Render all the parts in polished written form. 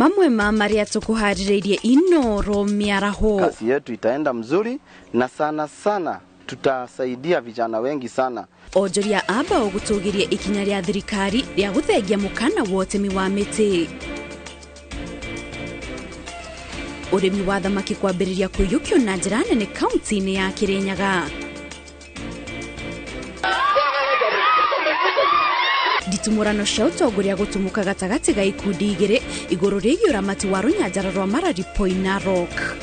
Mamwe ma marĩa tũkũharĩrĩirie Inoro mĩaraho. Kazi yetu itaenda mzuri na sana sana tutasaidia vijana wengi sana. Onjoria a mbaũ gũtũgĩria ikinya rĩa thirikari rĩa gũthengia mũkana wa ũtemi wa mĩtĩ. Ũrĩmi wa thamaki kwambĩrĩria kũiyũkio na njĩra nene kaunti-inĩ ya Kirinyaga. Nditumũrano cia ũtongoria gũtumũka gatagatĩ ga ikundi igĩrĩ igũrũ rĩgiĩ ũramati wa rũnyanjara rwa Mararipoi Narok.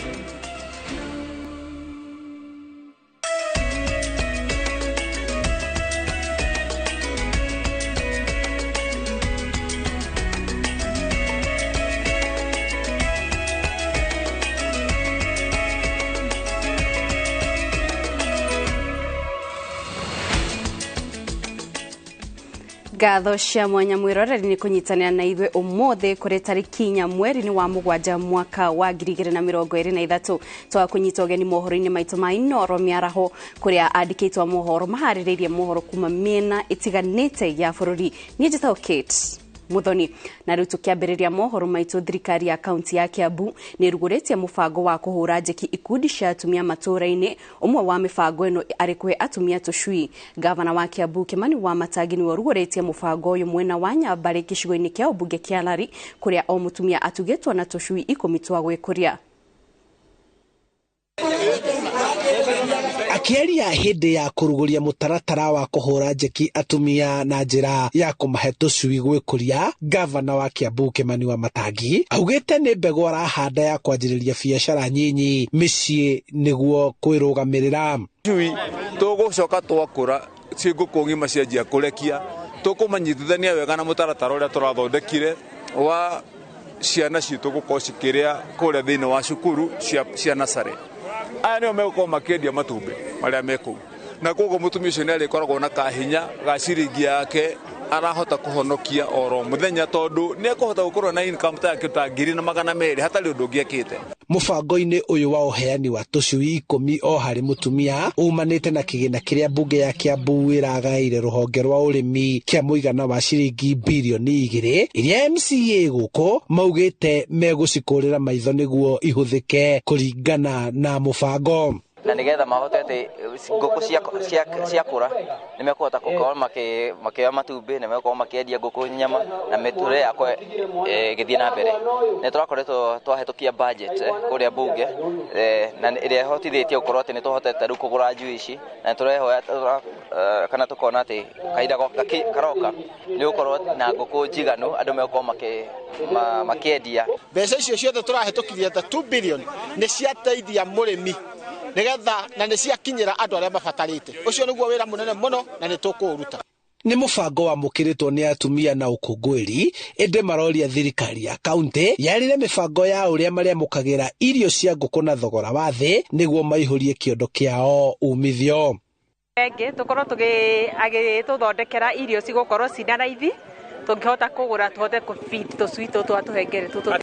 Ngatho cia mwanya mwiroreri ni kunyitanira na ithuĩ ũmũthĩ kũrĩ tarĩki inya mweri-inĩ wa mũgwanja mwaka wa 2023. Twakunyita ũgeni mohoro-inĩ maitũ ma Inoro mĩaraho kũrĩa andĩkĩtwo mohoro maharĩrĩirie mohoro kuma mĩena ĩtiganĩte ya bũrũri. Niĩ njĩtagwo Kate Muthoni. Na rĩu tũkĩambĩrĩria mohoro maitũ, thirikari ya kaunti ya Kiambu nĩ ĩrugũrĩtie mũbango wa kũhũra njeki ikundi cia atumia matũũra-inĩ. Ũmwe wa mĩbango ĩno arĩ kũhe atumia tũcui. Gavana wa Kiambu Kimani Wamatangi nĩwe ũrugũrĩtie mũbango ũyũ mwena wa Nyambarĩ gĩcigo-inĩ kĩa ũmbunge kĩa Lari, kũrĩa o mũtumia atugĩtwo na tũcui 10 twa gwĩkũria. Akĩaria hĩndĩ ya kũrugũria mũtaratara wa kũhũra njeki atumia na njĩra ya kũmahe tũcui gwĩkũria, gavana wa Kiambu Kimani Wamatangi augĩte nĩ mbegũ arahanda ya kwanjĩrĩria biacara nyinyi mĩciĩ nĩguo kwĩrũgamĩrĩra. Tũcui tũgũcoka twakũra ci ngũkũ ng'ima cianjia kũrekia, tũkũmanyitithania wega na mũtaratara ũrĩa tũrathondekire wa ciana citũ gũkorwo cikĩrĩa kũrĩa thĩinĩ wa cukuru cia nursery. Aya nĩo megũkorwo makĩendia matumbĩ marĩa me kũu, na koguo mũtumia ũcio nĩ arĩkoragwo na kahinya ga ciringi yake arahota kũhonokia oro mũthenya, tondũ nĩ ekũhota gũkorwo na income ta yake ta 1,200 hatarĩ ũndũ ũngĩ ekĩte. Mũbango-inĩ ũyũ wa ũheani wa tũcui 10 o harĩ mũtumia umanĩte na kĩgĩna kĩrĩa mbunge ya Kiambu ĩragaĩire rũhonge rwa ũrĩmi kĩa mũigana wa ciringi birioni 2 iria MCA gũkũ maugĩte megũcikũrĩra maitho nĩguo ihũthĩke kũringana na mũbango. Na nigetha mahote atĩ ngũkũ ciakũra nĩ mekũhota gũkorwo makĩoya matumbĩ, nĩ megũkorwo makĩendia ngũkũ nyama na mĩtũrĩre yakwa ĩgĩthiĩ na mbere. Nĩ tũrakoretwo twahĩtũkia budget kũrĩa mbunge na ĩrĩa ĩhotithĩtie gũkorwo atĩ nĩ tũhotete rĩu kũgũra njui ici, na tũrehoya kana tũkona atĩ kahinda karoka nĩ gũkorwo na ngũkũ njiganu andũ megũkorwo makĩendia. Mbeca icio ciothe tũrahĩtũkirie ta 2 billion nĩ ciateithia mũrĩmi nigetha na nĩ ciakinyĩra andũ arĩa mabatarĩte. Ũcio nĩguo wĩra mũnene mũno na nĩ tũkũũruta. Nĩ mũbango wamũkĩrĩtwo nĩ atumia na ũkũngũĩri, ĩndĩ maroria thirikari ya kaunti yarĩre mĩbango ya ũrĩa marĩamũkagĩra irio cia ngũkũ na thogora wa thĩ nĩguo maihũrie kĩondo kĩao umithio. Enge tũkorwo agĩtũthondekera irio cigũkorwo cina raithi tũngĩhota kũgũra tũhote kũ-feed tũcui tũtũ atũhengere tũtũ.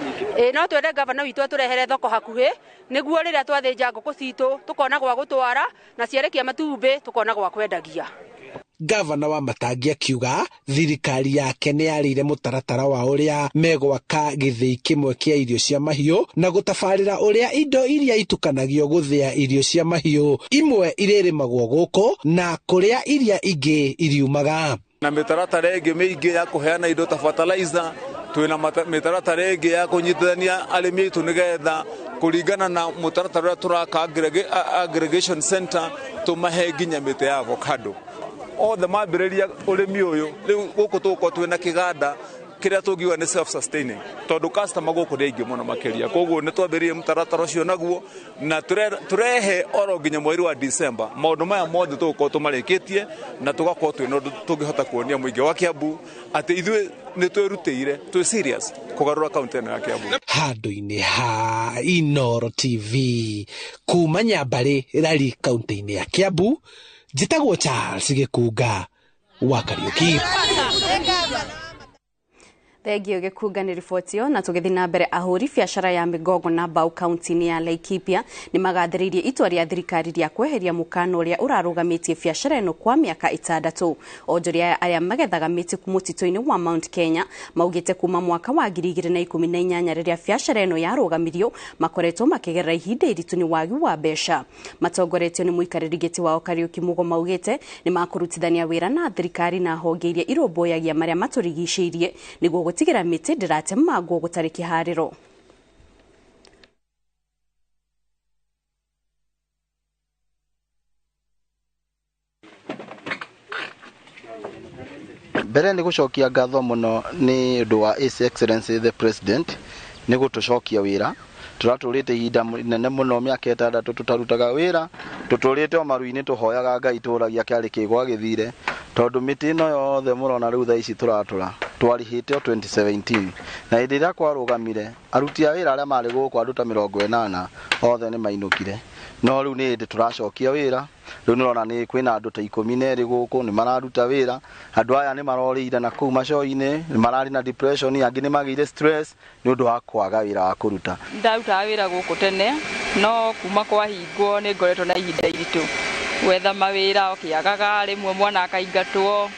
No twende gavana witũ atũrehere thoko hakuhĩ nĩguo rĩrĩa twathĩnja ngũkũ citũ tũkona gwa gũtwara na ciarekia matumbĩ tũkona gwa kwendagia. Gavana Wamatangi akiuga thirikari yake nĩ yarĩire mũtaratara wa ũrĩa megwaka gĩthĩi kĩmwe kĩa irio cia mahiũ na gũtabarĩra ũrĩa indo iria itukanagio gũthĩa irio cia mahiũ imwe irĩrĩmagwo gũkũ na kũrĩa iria ingĩ iriumaga. Na mĩtaratara ĩngĩ mĩingĩ ya kũheana indo ta fertilizer, twĩna mĩtaratara ĩngĩ ya kũnyitithania arĩmi aitũ nĩgetha kũringana na mũtaratara ũrĩa tũraka aggregation center tũmahe nginya mĩtĩ ya avocado. Othe mambĩrĩria ũrĩmi ũyũ rĩu gũkũ tũgũkorwo twĩna kĩganda kĩrĩa tũngiuga nĩ self sustaining, tondũ customer gũkũ nĩ aingĩ mũno makĩria. Koguo nĩ twambĩrĩirie mũtaratara ũcio naguo na tũrehe oro nginya mweri wa December maũndũ maya mothe tũgũkorwo tũmarĩkĩtie na tũgakorwo twĩna ũndũ tũngĩhota kuonia mũingĩ wa Kiambu atĩ ithuĩ nĩ twĩrutĩire, twĩ serious kũgarũra kaunti ĩno ya Kiambu. Handũ-inĩ ha Inoro TV kuma Nyambarĩ Rari kaunti-inĩ ya Kiambu, njĩtagwo Charles Gĩkunga wa Kariũki. Thengio Gĩkunga nĩ riboti ĩyo. Na tũgĩthiĩ na mbere, ahũri biacara ya mĩgongo na mbau kaunti-inĩ ya Laikipia nĩ magathĩrĩirie itua rĩa thirikari rĩa kweheria mũkana ũrĩa ũrarũgamĩtie biacara ĩno kwa mĩaka 6. Onjoria aya arĩa magethaga mĩtĩ mũtitũ-inĩ wa Mount Kenya maugĩte kuma mwaka wa 2018 rĩrĩa biacara ĩno yarũgamirio makoretwo makĩgerera ihinda iritũ nĩ wagi wa mbeca. Matongoretio nĩ mũikarĩri gĩtĩ wao Kariuki Mugo maugĩte nĩ makũrutithania wĩra na thirikari na honge iria irũmbũyagia marĩa matũrigicĩirie nĩguo gũtigĩra mĩtĩ ndĩratemangwo gũtarĩ kĩharĩro. Mbere nĩ gũcokia ngatho mũno nĩ ũndũ wa His Excellency the President nĩ gũtũcokia wĩra. Tũratũrĩte ihinda inene mũno, mĩaka 6 tũtarutaga wĩra, tũtũrĩte o maru-inĩ tũhoyaga Ngai tũragia kĩarĩ kĩ gwagĩthire, tondũ mĩtĩ ĩno yothe mũrona rĩu thaa ici tũratũra twarĩhĩte o 2017, na hĩndĩ ĩrĩa kwarũgamire aruti a wĩra arĩa marĩ gũkũ andũ ta 80 othe nĩ mainũkire. No rĩu nĩ hĩndĩ tũracokia wĩra. Rĩu nĩũrona nĩ kwĩna andũ ta 12 gũkũ nĩ mararuta wĩra. Andũ aya nĩ marorĩire na kũu macoinĩ, nĩ mararĩ na depression, angĩ nĩ magĩire stress nĩ ũndũ wa kwaga wĩra wa kũruta. Ndarutaga wĩra gũkũ tene, no kuma kwahingwo nĩ ngoretwo na ihinda iritũ gwetha mawĩra, ũkĩagaga rĩmwe mwana akaingatwo,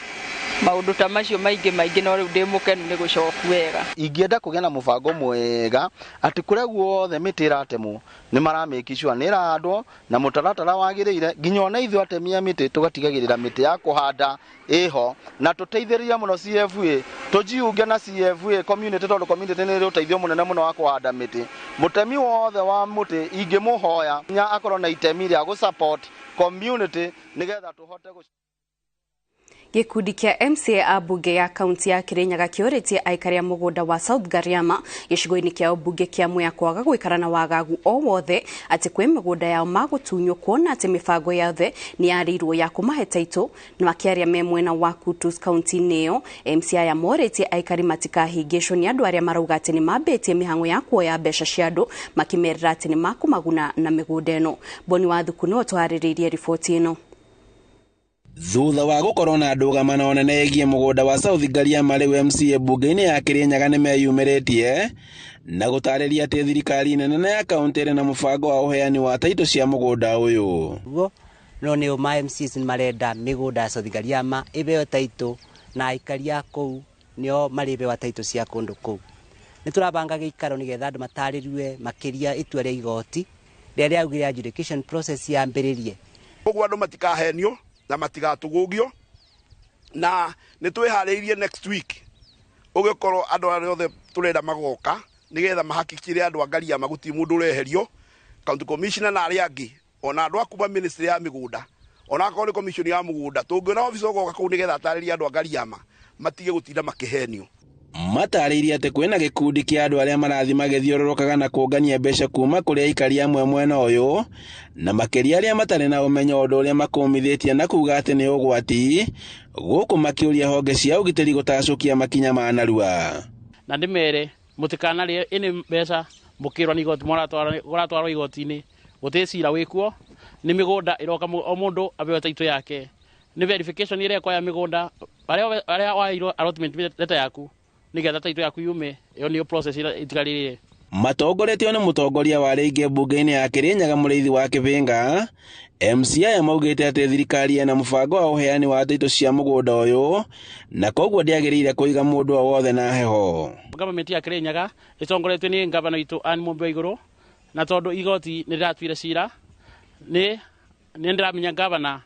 maũndũ ta macio maingĩ maingĩ, no rĩu ndĩ mũkenu nĩ gũcoku wega. Ingĩenda kũgĩa na mũbango mwega atĩ kũrĩa guothe mĩtĩ ĩratemwo nĩ maramake sure nĩ ĩrahandwo na mũtaratara wagĩrĩire, nginya ona ithuĩ atemi a mĩtĩ tũgatigagĩrĩra mĩtĩ ya kũhanda ĩho, na tũteithĩrĩrie mũno CFA, tũjiunge na CFA community, tondũ community nĩ ĩrĩ ũteithio mũnene mũno wa kũhanda mĩtĩ. Mũtemi wothe wa mũtĩ ingĩmũhoya nya akorwo na itemi rĩa gũ support community nĩgetha tũhote. Gĩkundi kĩa MCA a mbunge ya kaunti ya Kirinyaga kĩũrĩtie aikari a mũgũnda wa South Gariama gĩcigo-inĩ kĩa ũmbunge kĩa Mwea kwaga gũikara na wagagu o wothe atĩ kwĩ mĩgũnda yao magũtunywo, kuona atĩ mĩbango yothe nĩ yarĩirwo ya kũmahe taitũ. Na makĩaria me mwena wa Kutus kaunti-inĩ ĩyo, MCA aya morĩtie aikari matikahĩngĩcwo nĩ andũ arĩa marauga atĩ nĩ mambĩtie mĩhang'o ya kuoya mbeca cia andũ, makĩmerĩra atĩ nĩ makũmaguna na mĩgũnda ĩno. Boni Wathuku nĩwe ũtũharĩrĩirie riboti ĩno. Thutha wa gũkorwo na ndũgamano nene ĩgiĩ mũgũnda wa South Gariama, rĩu MCA mbunge-inĩ ya Kirinyaga nĩmeyumĩrĩtie na gũtarĩria atĩ thirikari nene ya kaunti ĩrĩ na mũbango wa ũheani wa taitũ cia mũgũnda ũyũ. No nĩ ma MCAs nĩ marenda mĩgũnda ya South Gariama ĩheo taitũ, na aikari a kũu nĩo marĩhewa taitũ cia kũndũ kũu. Nĩ tũrabanga gĩikaro nĩgetha andũ matarĩrue makĩria itua rĩa igoti rĩrĩa rĩaugire adjudication process yambĩrĩrie. Koguo andũ matikahenio na matigatũgũgio, na nĩ twĩharĩirie next week ũgĩkorwo andũ arĩa othe tũrenda magoka nĩgetha mahakikire andũ a Gariama gũtirĩ mũndũ ũreherio, county commissioner na arĩa angĩ, ona andũ a kuma ministry ya mĩgũnda, ona akorwo nĩ commission ya mũgũnda, tũngĩona officer ũgoka kũu nĩgetha atarĩrie andũ a Gariama matige gũtinda makĩhenio. Matarĩirie atĩ kwĩna gĩkundi kĩa andũ arĩa marathiĩ magĩthiũrũrũkaga na kũngania mbeca kuma kũrĩ aikari amwe mwena ũyũ, na makĩria arĩa matarĩ na ũmenyo, ũndũ ũrĩa makũmithĩtie na kuga atĩ nĩ ũgwati, gũkũ makĩũria honge cia ũgitĩri gũtacũkia makinya ma narua. Na ndĩmere mũtikanarĩe ĩnĩ mbeca mũkĩrwo nĩ igoti, mũratwarwo igoti-inĩ, gũtirĩ cira wĩkuo, nĩ mĩgũnda ĩroka o mũndũ aheo taitũ yake, nĩ verification ĩrekwo ya mĩgũnda arĩa waheirwo allotment letter yaku nĩgetha taitũ yaku yume, ĩyo nĩyo process ĩrĩa ĩtigarĩrĩire. Matongoretio nĩ mũtongoria wa rĩngĩ mbunge-inĩ ya Kirinyaga Mũrĩithi wa Kĩbĩnga, MCA aya maugĩte atĩ thirikari ĩna mũbango wa ũheani wa taitũ cia mũgũnda ũyũ, na koguo ndĩagĩrĩire kũiga mũndũ o wothe na heho. Government ya Kirinyaga ĩtongoretio nĩ ngavana witũ Anne Mũmbi wa Igũrũ, na tondũ igoti nĩ rĩratuire cira, nĩ ndĩramenya ngavana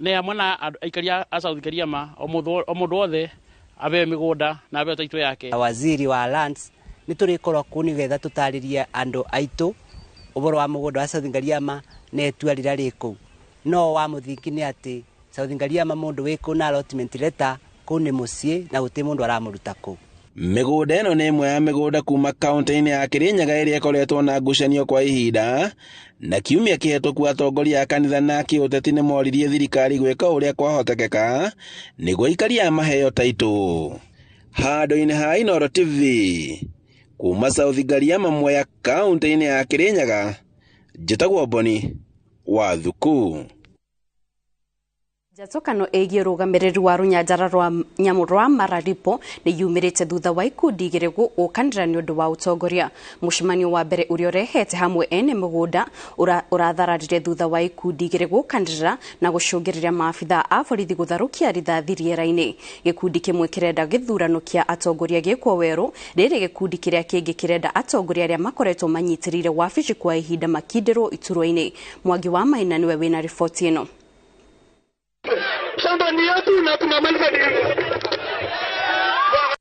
nĩ hamwe na aikari a South Gariama, o mũndũ wothe aheo mĩgũnda na aheo taitũ yake. Waziri wa lands nĩ tũrĩkorwo kũu nĩgetha tũtarĩrie andũ aitũ ũhoro wa mũgũnda wa South Gariama na itua rĩrĩa rĩ kũu. No wa mũthingi nĩ atĩ South Gariama mũndũ wĩ kũu na allotment letter kũu nĩ mũciĩ na gũtirĩ mũndũ aramũruta kũu. Mĩgũnda ĩno nĩ ĩmwe ya mĩgũnda kuma kaunti-inĩ ya Kirinyaga ĩrĩa ĩkoretwo na ngucanio kwa ihinda, na kiumia kĩhetũku atongoria a kanitha na kĩũteti nĩ moririe thirikari gwĩka ũrĩa kwahotekeka nĩguo aikari aya maheo taitũ. Handũ-inĩ ha Inooro TV kuma South Gariama Mwea kaunti-inĩ ya Kirinyaga, njĩtagwo Boni wa Thuku. Njatũkano ĩgiĩ ũrũgamĩrĩri wa rũnyanjara rwa nyamũ rwa Mararipo nĩ yumĩrĩte thutha wa ikundi igĩrĩ gũũkanĩra nĩ ũndũ wa ũtongoria. Mũcemanio wa mbere ũrĩa ũrehete hamwe ene mĩgũnda ũrathararire thutha wa ikundi igĩrĩ gũũkanĩrĩra na gũcũngĩrĩria maabitha a borithi gũtharũkia rithathi rĩera-inĩ. Gĩkundi kĩmwe kĩrenda gĩthurano kĩa atongoria gĩkwo werũ, rĩrĩ gĩkundi kĩrĩa kĩngĩ kĩrenda atongoria arĩa makoretwo manyitĩrĩire wabici kwa ihinda makindĩrwo iturwa-inĩ. Mwangi wa Maina nĩwe wĩna riboti ĩno.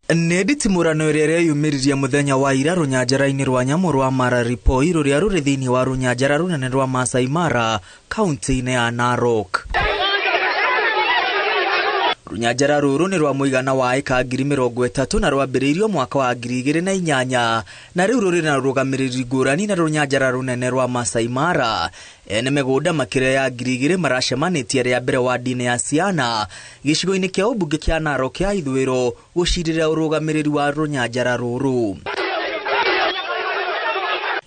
Nĩ nditimũrano ĩrĩa ĩreyumĩririe mũthenya wa ira rũnyanjara-inĩ rwa nyamũ rwa Mararipoi rũrĩa rũrĩ thĩinĩ wa rũnyanjara rũnene rwa Masai Mara kaunti-inĩ ya Narok. Rũnyanjara rũrũ nĩ rwa mũigana wa ĩka 30,000 na rwambĩrĩirio mwaka wa 2008 na rĩu rũrĩ na rũgamĩrĩri ngũrani na rũnyanjara rũnene rwa Masai Mara. Ene mĩgũnda makĩria ya 2,000 maracemanĩtie rĩa mbere wadi-inĩ ya Siana gĩcigo-inĩ kĩa ũmbunge kĩa Narok ya ithũĩro gũcirĩra ũrũgamĩrĩri wa rũnyanjara rũrũ.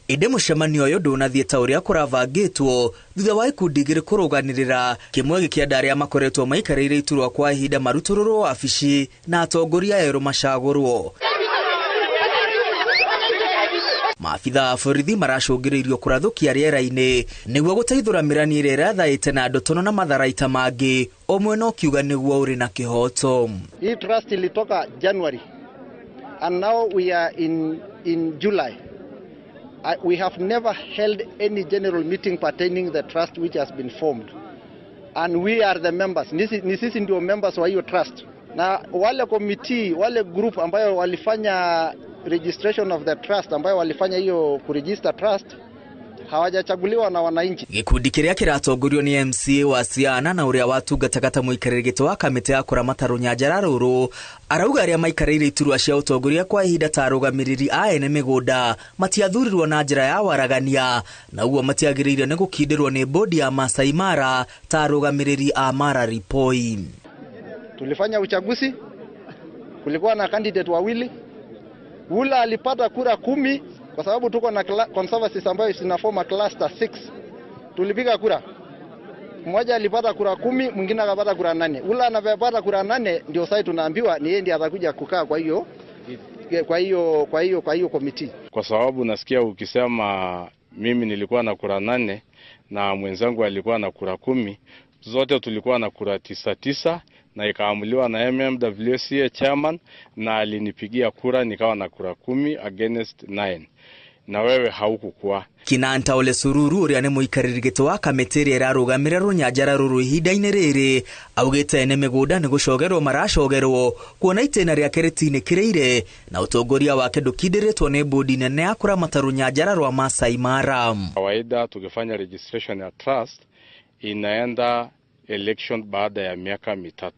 Ĩndĩ mũcemanio ũyũ ndũnathiĩ ta ũrĩa kũravangĩtwo thutha wa ikundi igĩrĩ kũrũganĩrĩra, kĩmwe gĩkĩenda arĩa makoretwo maikarĩire iturwa kwa ihinda marutũrũrwo wabici na atongoria erũ macagũrwo. Maabitha a borithi maracũngĩrĩirio kũrathũkia rĩera-inĩ nĩguo gũteithũra mĩrani ĩrĩa ĩrathaĩte na ndotono na matharaita mangĩ, ũmwe no kiuga nĩguo ũrĩ na kĩhoto. Hii trust ilitoka January and now we are in July. We have never held any general meeting pertaining the trust which has been formed. And we are the members. Ni sisi ndio members wa hiyo trust. Na wale committee, wale group ambayo walifanya registration of the trust, ambayo walifanya hiyo kuregister trust, hawajachaguliwa na wananchi. Gĩkundi kĩrĩa kĩratongorio nĩ MCA wa Siana na ũrĩa watungataga ta mũikarĩri gĩtĩ wa kamĩtĩ ya kũramata rũnyanjara rũrũ arauga arĩa maikarĩire iturwa cia ũtongoria kwa ihinda ta arũgamĩrĩri a ene mĩgũnda matiathurirwo na njĩra ya waragania na ũguo matiagĩrĩire nĩ gũkindĩrwo nĩ bodi ya Masai Mara ta arũgamĩrĩri a Mararipoi. Tulifanya uchaguzi, kulikuwa na candidate wawili, ula alipata kura 10 kwa sababu tuko na conservancies ambayo zinaforma cluster 6. Tulipiga kura. Mmoja alipata kura 10, mwingine akapata kura 8. Ula anapata kura 8 ndio sasa tunaambiwa ni yeye ndiye atakuja kukaa kwa hiyo committee. Kwa sababu nasikia ukisema mimi nilikuwa na kura 8 na mwenzangu alikuwa na kura 10, zote tulikuwa na kura 9 na ikaamuliwa na MMWCA chairman na alinipigia kura nikawa na kura 10 against 9. Na wewe haukukua. Kinanta Ole Sururu ũrĩa nĩ mũikarĩri gĩtĩ wa kamĩtĩ ĩrĩa ĩrarũgamĩrĩra rũnyanjara rũrũ ihinda-inĩ rĩrĩ augĩte ene mĩgũnda nĩ gũcogerwo maracogerwo kuona itĩna rĩake rĩtinĩkĩrĩire na ũtongoria wake ndũkindĩrĩtwo nĩ bodi nene ya kũramata rũnyanjara rwa Masai Mara. Kawaida tukifanya registration ya trust inaenda election baada ya miaka 3.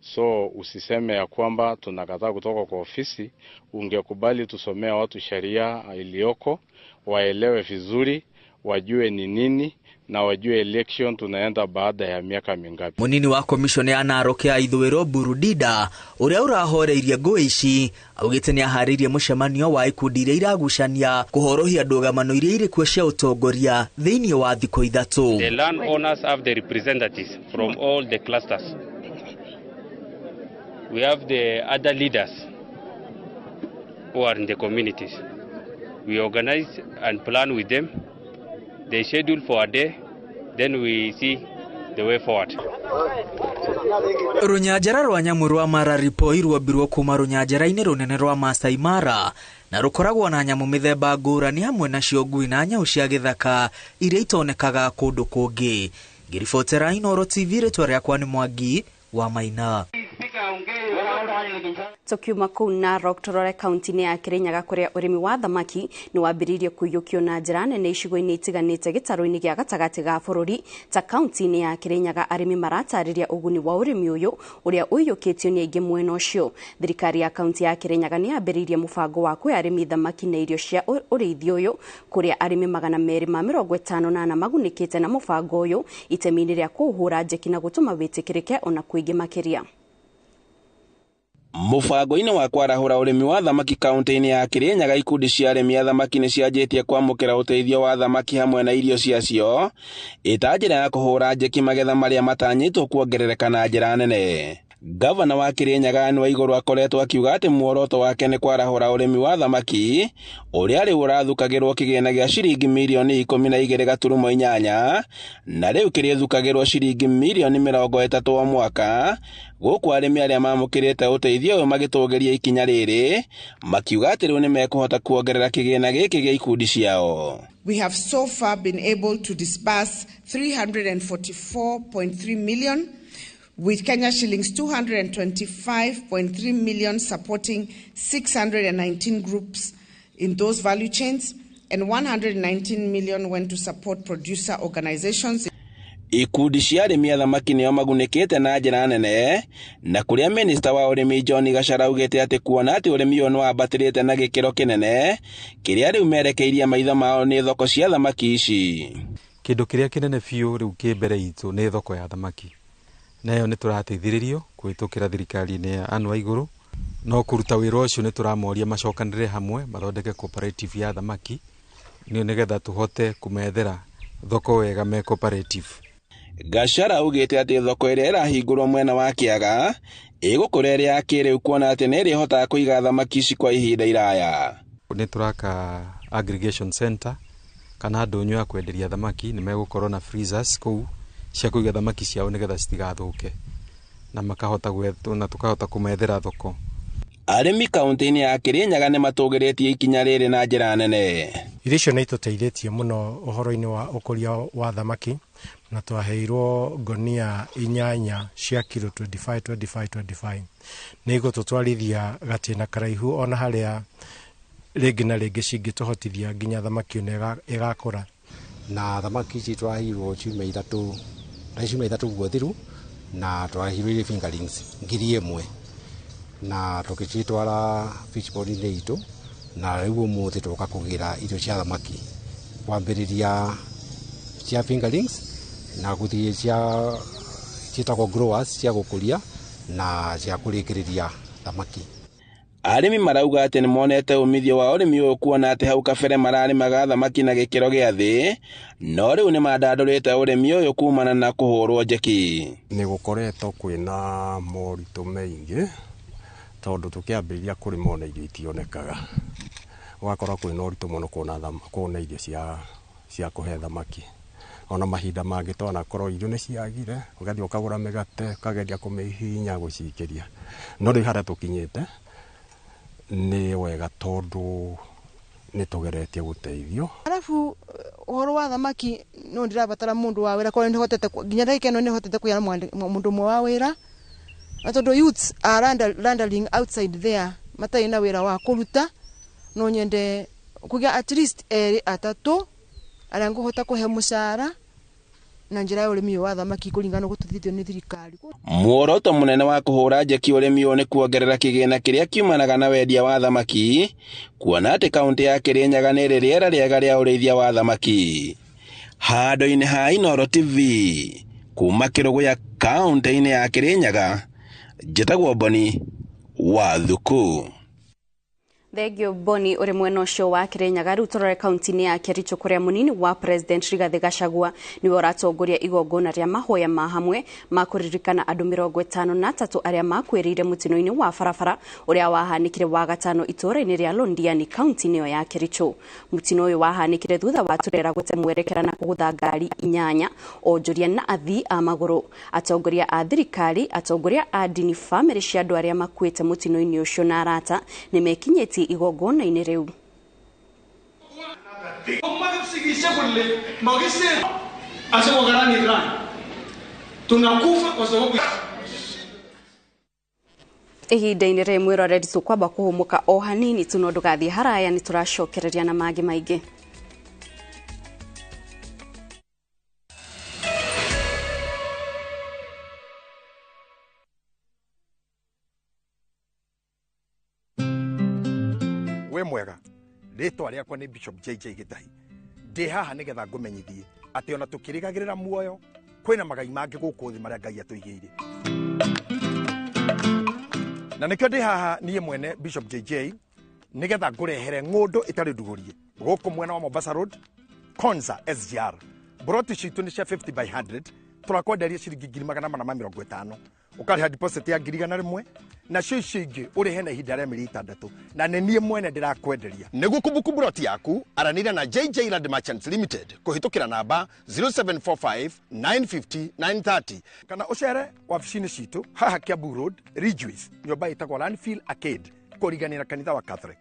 So usiseme ya kwamba tunakataa kutoka kwa ofisi. Ungekubali tusomea watu sheria iliyoko, waelewe vizuri, wajue ni nini na wajue election tunaenda baada ya miaka mingapi. Munini wa commission ya Narok ya ithũĩro Burudida ũrĩa ũrahoreirie ngũĩ ici augĩte nĩ aharĩirie mũcemanio wa ikundi iria iragucania kũhorohia ndũgamano iria irĩ kuo cia ũtongoria thĩinĩ wa thikũ 3. The land owners have the representatives from all the clusters. We have the other leaders who are in the communities. We organize and plan with them. They schedule for a day, then we see the way forward. Rũnyanjara rwa nyamũ rwa Mararipoi rwombirwo kuma rũnyanjara-inĩ rũnene rwa Masai Mara na rũkoragwo na nyamũ mĩthemba ngũrani hamwe nacio ngui na nyau cia gĩthaka iria itonekaga kũndũ kũngĩ. Ngĩribotera Inooro TV, rĩtwa rĩakwa nĩ Mwangi wa Maina. Tukiuma kũu Narok tũrore kaunti-inĩ ya Kirinyaga kũrĩa ũrĩmi wa thamaki nĩ wambĩrĩirie kũiyũkio na njĩra nene icigo-inĩ itiganĩte gĩtarũ-inĩ gĩa gatagatĩ ga bũrũri. Ta kaunti-inĩ ya Kirinyaga arĩmi maratarĩria ũguni wa ũrĩmi ũyũ ũrĩa ũiyũkĩtio nĩ aingĩ mwena ũcio. Thirikari ya kaunti ya Kirinyaga nĩ yambĩrĩirie mũbango wa kũhe arĩmi thamaki na irio cia ũrĩithi ũyũ kũrĩa arĩmi 254 magunĩkĩte na mũbango ũyũ itemi-inĩ rĩa kũũhũra njeki na gũtũma wĩtĩkĩrĩke ona kũingĩ makĩria. Mũbango-inĩ wa kwarahũra ũrĩmi wa thamaki kaunti-inĩ ya Kirinyaga, ikundi cia arĩmi a thamaki nĩ cianjĩtie kwamũkĩra ũteithio wa thamaki hamwe na irio ciacio ĩta njĩra ya kũhũra njeki magetha marĩa matanyĩtwo kuongerereka na njĩra nene. Gavana wa Kirinyaga Anne Waigũrũ akoretwo akiuga atĩ muoroto wake nĩ kwarahũra ũrĩmi wa thamaki ũrĩa rĩu ũrathukagĩrwo kĩgĩna gĩa ciringi mirioni 12.8 na rĩu kĩrĩthukagĩrwo ciringi mirioni 30 o mwaka, gũkũ arĩmi arĩa mamũkĩrĩte ũteithio ũyũ magĩtũgĩria ikinya rĩrĩ makiuga atĩ rĩu nĩmekũhota kuongerera kĩgĩna gĩkĩ gĩa ikundi ciao. We have so far been able to disburse 344.3 million, with Kenya shillings 225.3 million supporting 619 groups in those value chains, and 119 million went to support producer organizations. Ikundi cia arĩmi a thamaki nĩo magunĩkĩte na njĩra nene, na kũrĩa minista wa ũrĩmi John Gachara augĩte atĩ kuona atĩ ũrĩmi ũyũ nĩwambatĩrĩte na gĩkĩro kĩnene, kĩrĩa rĩu merekeirie maitho mao nĩ thoko cia thamaki ici. Kĩndũ kĩrĩa kĩnene biũ rĩu kĩ mbere itũ nĩ thoko ya thamaki, nayo nĩ tũrateithĩrĩrio kũhĩtũkĩra thirikari-inĩ ya Anne Waigũrũ, no kũruta wĩra ũcio nĩ tũramoria macokanĩrĩre hamwe mathondeke cooperative ya thamaki nĩgetha tũhote kũmethera thoko wega me cooperative. Gachara augĩte atĩ thoko ĩrĩa ĩrahingũrwo mwena wa Kĩaga ĩgũkũra ĩrĩ ya kĩrĩu kuona atĩ nĩ ĩrĩhotaga kũiga thamaki ici kwa ihinda iraya. Nĩ tũraka aggregation center kana ndũnyũ ya kwenderia thamaki, nĩ megũkorwo na freezers kũu cia kũiga thamaki ciao nĩgetha citigathũke na makahota na tũkahota kũmethera thoko. Arĩmi kaunti-inĩ ya Kirinyaga nĩ matũgĩrĩtie ikinya rĩrĩ na njĩra nene. Irio icio nĩ itũteithĩtie mũno ũhoro-inĩ wa ũkũria wa thamaki, na twaheirwo ngonia 8 cia kilo 25 25 25. Nĩ igũtũtwarithia gatĩna karaihu ona harĩa rĩngĩ na rĩngĩ cingĩtũhotithia nginya thamaki ĩno ĩgakũra. Na thamaki ici twaheirwo ciumia ithatũ, na ciumia ithatũ guo thiru, na twaheirwo irĩ fingerlings 1,000 na tũgĩcitwara fish pond-inĩ itũ, na rĩu ũmũthĩ tũka kũgĩra irio cia thamaki kwambĩrĩria cia fingerlings na gũthiĩ cia ciĩtagwo growers cia gũkũria na cia kũrĩkĩrĩria thamaki. Arĩmi marauga atĩ nĩ monete umithio wa ũrĩmi ũyũ kuona atĩ hau kabere mararĩmaga thamaki na gĩkĩro gĩa thĩ, no rĩu nĩ mandandũrĩte ũrĩmi ũyũ kumana na kũhũrwo njeki. Nĩ gũkoretwo kwĩna moritũ maingĩ tondũ tũkĩambĩrĩria kũrĩma ona irio itionekaga, ũgakora kwĩna ũritũ mũno kuona irio cia kũhe thamaki. Ona mahinda mangĩ twanakorwo irio nĩ ciagire, ũgathiĩ ũkagũra mĩgate ũkageria kũmĩhihinya gũciikĩria, no rĩu harĩa tũkinyĩte nĩ wega tondũ nĩ tũgeretie gũteithio. Arabu ũhoro wa thamaki no ndĩrabatara mũndũ wa wĩra, korwo nĩhotete nginya ndagĩka ĩno nĩhotete kũgĩa na mũndũ ũmwe wa wĩra, na tondũ youths are wandering outside there matarĩ na wĩra wa kũruta, no nyende kũgĩa at least 2 3 arĩa ngũhota kũhe mũcara na njĩra ya ũrĩmi wa thamaki kũringana na gũtũthithio nĩ thirikari. Muoroto mũnene wa kũhũra njeki ũrĩmi ũyũ nĩ kuongerera kĩgĩna kĩrĩa kiumanaga na wendia wa thamaki, kuona atĩ kaunti ya Kirinyaga nĩ ĩrĩ rĩera rĩega rĩa ũrĩithia wa thamaki. Handũ-inĩ ha Inooro TV kuma Kĩrũgũya kaunti-inĩ ya Kirinyaga, njĩtagwo Boni wa Thuku. Thengio Boni uri mwena ucio wa Kirinyaga. Riu turore kaunti-inĩ ya Kericho kuria munini wa President Rigathi Gachagua niwe ũratongoria igongona rĩa mahoya ma hamwe ma kũririkana andũ 53 arĩa makuĩrĩire mũtino-inĩ wa barabara ũrĩa wahanĩkire wagatano itũũra-inĩ rĩa Londiani kaunti-inĩ ĩyo ya Kericho. Mũtino ũyũ wahanĩkire thutha wa turera gũte mwerekera na kũgũtha ngari 8 onjoria na athii a magũrũ. Atongoria a thirikari, atongoria a ndini, bamĩrĩ cia andũ arĩa makuĩte mũtino-inĩ ũcio na arata nĩmekinyĩtie igongona-inĩ rĩu. Ihinda-inĩ rĩrĩ mwĩroreri tũkwamba kũhũmũka o hanini tu no ndũgathiĩ haraya, nĩ tũracokereria na mangĩ maingĩ. We mwega, rĩtwa rĩakwa nĩ Bishop JJ Gĩtahi. Ndĩ haha nĩgetha ngũmenyithie atĩ ona tũkĩrĩgagĩrĩra muoyo kwĩna magai mangĩ gũkũ thĩ marĩa Ngai atũigĩire. Na nĩkĩo ndĩ haha niĩ mwene Bishop JJ nĩgetha ngũrehere ng'ũndũ ĩtarĩ ndugũrie gũkũ mwena wa Mombasa Road, Konza SGR. Broti citũ nĩ cia 50 by 100, tũrakwenderia ciringi 450,000, ũkarĩha deposit ya 100,000, nacio icio ingĩ ũrĩhe na ihinda rĩa mĩeri 6, na nĩ niĩ mwene ndĩrakwenderia. Nĩguo kũbuku broti yaku, aranĩria na JJ Land Merchants Limited kũhĩtũkĩra namba 0745 950 930, kana ũcere wabici-inĩ citũ haha Kiambu Road, Ridgeways, nyũmba ĩtagwo Landfill Arcade, kũriganĩra kanitha wa Catholic.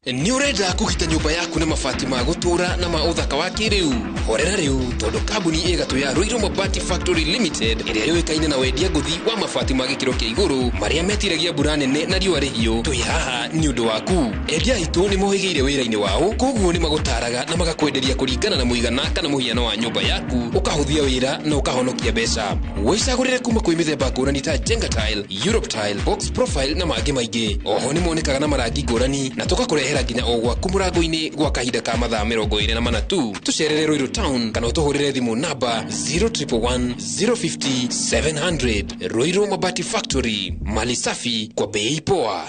Nĩ ũrenda kũgita nyũmba yaku na mabati ma gũtũũra na ma ũthaka wa kĩrĩu? Horera rĩu, tondũ kambuni ĩgatũ ya Ruiru Mabati Factory Limited, ĩrĩa yũĩkaine na wendia ngũthi wa mabati ma gĩkĩro kĩa igũrũ marĩa metiragia mbura nene na riũa rĩhiũ, twĩ haha nĩ ũndũ waku. Endia aitũ nĩ mohĩgĩire wĩra-inĩ wao, koguo nĩ magũtaraga na magakwenderia kũringana na mũigana kana mũhiano wa nyũmba yaku, ũkahũthia wĩra na ũkahonokia mbeca. Wĩcagũrĩre kuma kwĩ mĩthemba ngũrani ta Jenga Tile, Europe Tile, Box Profile na mangĩ maingĩ. Oho nĩ monekaga na marangi ngũrani na tũgakũrehera nginya o gwaku mũrango-inĩ gwa kahinda ka mathaa 24 tu. Tũcerere Ruiru Town kana ũtũhũrĩre thimũ namba 0111 050 700. Ruiru Mabati Factory, mali safi kwa bei poa.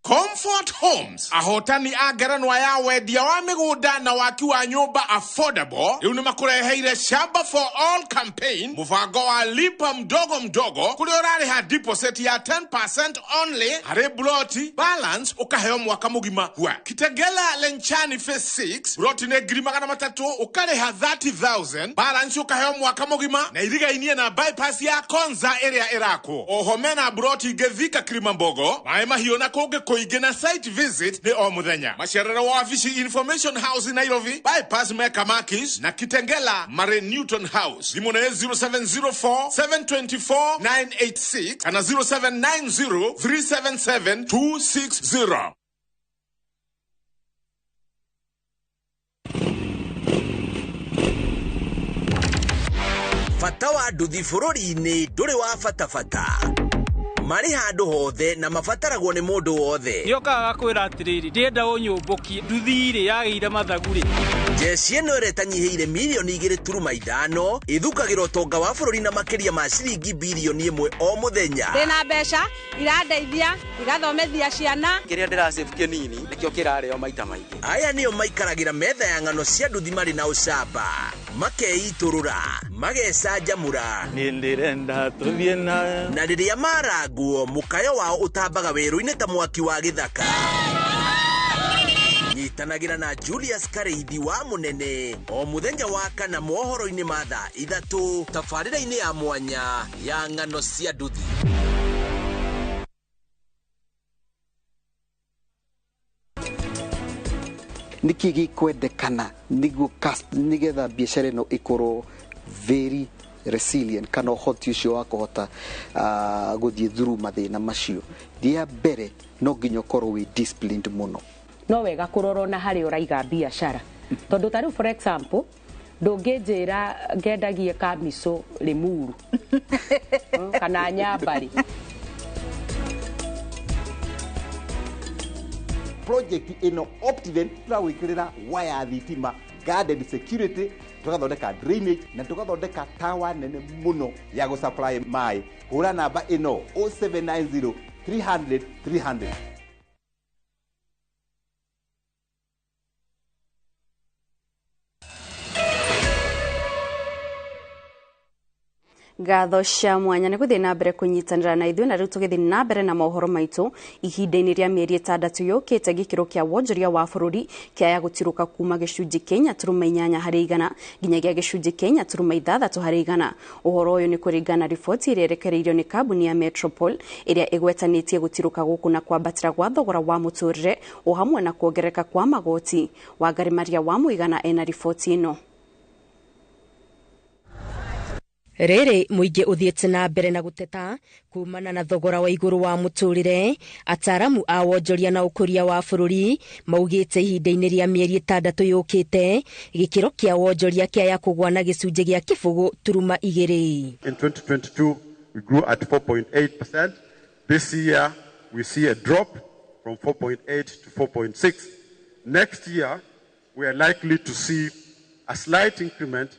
Comfort Homes, ahotani a ngerenwa ya wendia wa mĩgũnda na waki wa nyũmba affordable, rĩu nĩ makũreheire Shamba for All campaign, mũbango wa lipa mdogo mdogo, kũrĩa ũrarĩha deposit ya 10% only harĩ bloti, balance ũkaheo mwaka mũgima. Hua Kitegela Lenchani Phase 6, bloti nĩ 300,000, ũkarĩha 30,000, balance ũkaheo mwaka mũgima, na irigainie na bypass ya Konza ĩrĩa ĩrakwo. Oho mena bloti ingĩ Thika Kilimambogo, Maĩ Mahiũ na kũngĩ kũingĩ, na site visit nĩ o mũthenya. Macerero wa wabici Information House Nairobi, bypass Mecca Makis na Kitengela Mare Newton House. Thimũ nĩ 0704 724 986 kana 0790 377 260. Bata wa nduthi bũrũri-inĩ ndũrĩ wa bata bata, marĩ handũ hothe na mabataragwo nĩ mũndũ wothe. Nĩokaga gakwĩra atĩrĩrĩ, ndĩrenda ũnyũmbũkie nduthi-rĩ yagĩire mathagu-rĩ. Jeshi ĩno ĩrĩa ĩtanyihĩire milioni 2.5 ĩthukagĩra ũtonga wa bũrũri na makĩria ma ciringi bilioni 1 o mũthenya. Ndĩna mbeca irandeithia igathomithia ciana. Kĩrĩa ndĩrasave kĩnini nĩkĩo kĩrarĩo maita maingĩ. Aya nĩo maikaragĩra metha ya ng'ano cia nduthi marĩ na ũcamba, makeitũrũra, magecanjamũra, Niĩ ndĩrenda tũthiĩ na na rĩrĩa marangwo mũkayo wao ũtambaga werũ-inĩ ta mwaki wa gĩthaka. Nyitanagĩra na Julius Kareithi wa Mũnene o mũthenya wa kana mohoro-inĩ ma thaa 3 tabarĩra-inĩ ya mwanya ya ng'ano cia nduthi. Nĩkĩ gĩkwendekana nĩguo nĩgetha biacara ĩno ĩkorwo very resilient, kana ũhoti ũcio wa kũhota gũthiĩ through mathĩna macio? Rĩa mbere no nginya ũkorwo wĩ disciplined mũno. No wega kũrora na harĩa ũraiga biacara, tondũ ta rĩu for example ndũngĩnjĩra ngendagie kamico Limuru kana Nyambarĩ. Project ĩno Optiven tũragwĩkĩrĩra waya thitima, guarded security, tũgathondeka drainage na tũgathondeka tower nene mũno ya gũsupply maĩ. Hũra namba ĩno 0790 300 300. Ngatho cia mwanya nĩ gũthiĩ na mbere kũnyitanĩra na ithuĩ, na rĩu tũgĩthiĩ na mbere na mohoro maitũ. Ihinda-inĩ rĩa mĩeri 6 yũkĩte, gĩkĩro kĩa wonjoria wa bũrũri kĩaya gũtirũka kuma gĩcunjĩ kĩa 4.8 harĩ igana nginyagia gĩcunjĩ kĩa 4.6 harĩ igana. Ũhoro ũyũ nĩ kũringana na riboti ĩrĩa ĩrekereirio nĩ kambuni ya Metropol, ĩrĩa ĩgwetanĩtie gũtirũka gũkũ na kwambatĩra gwa thogora wa mũtũrĩre o hamwe na kuongerereka kwa magoti. Wangari Maria wa Mũigana ena riboti ĩno. Rĩrĩ mũingĩ ũthiĩte na mbere na gũteta kumana na thogora wa igũrũ wa mũtũrĩre, ataaramu a wonjoria na ũkũria wa bũrũri maugĩte ihinda-inĩ rĩa mĩeri 6 yũkĩte gĩkĩro kĩa wonjoria kĩaya kũgwa na gĩcunjĩ gĩa 0.2. In 2022 we grew at 4.8%. This year we see a drop from 4.8 to 4.6. Next year we are likely to see a slight increment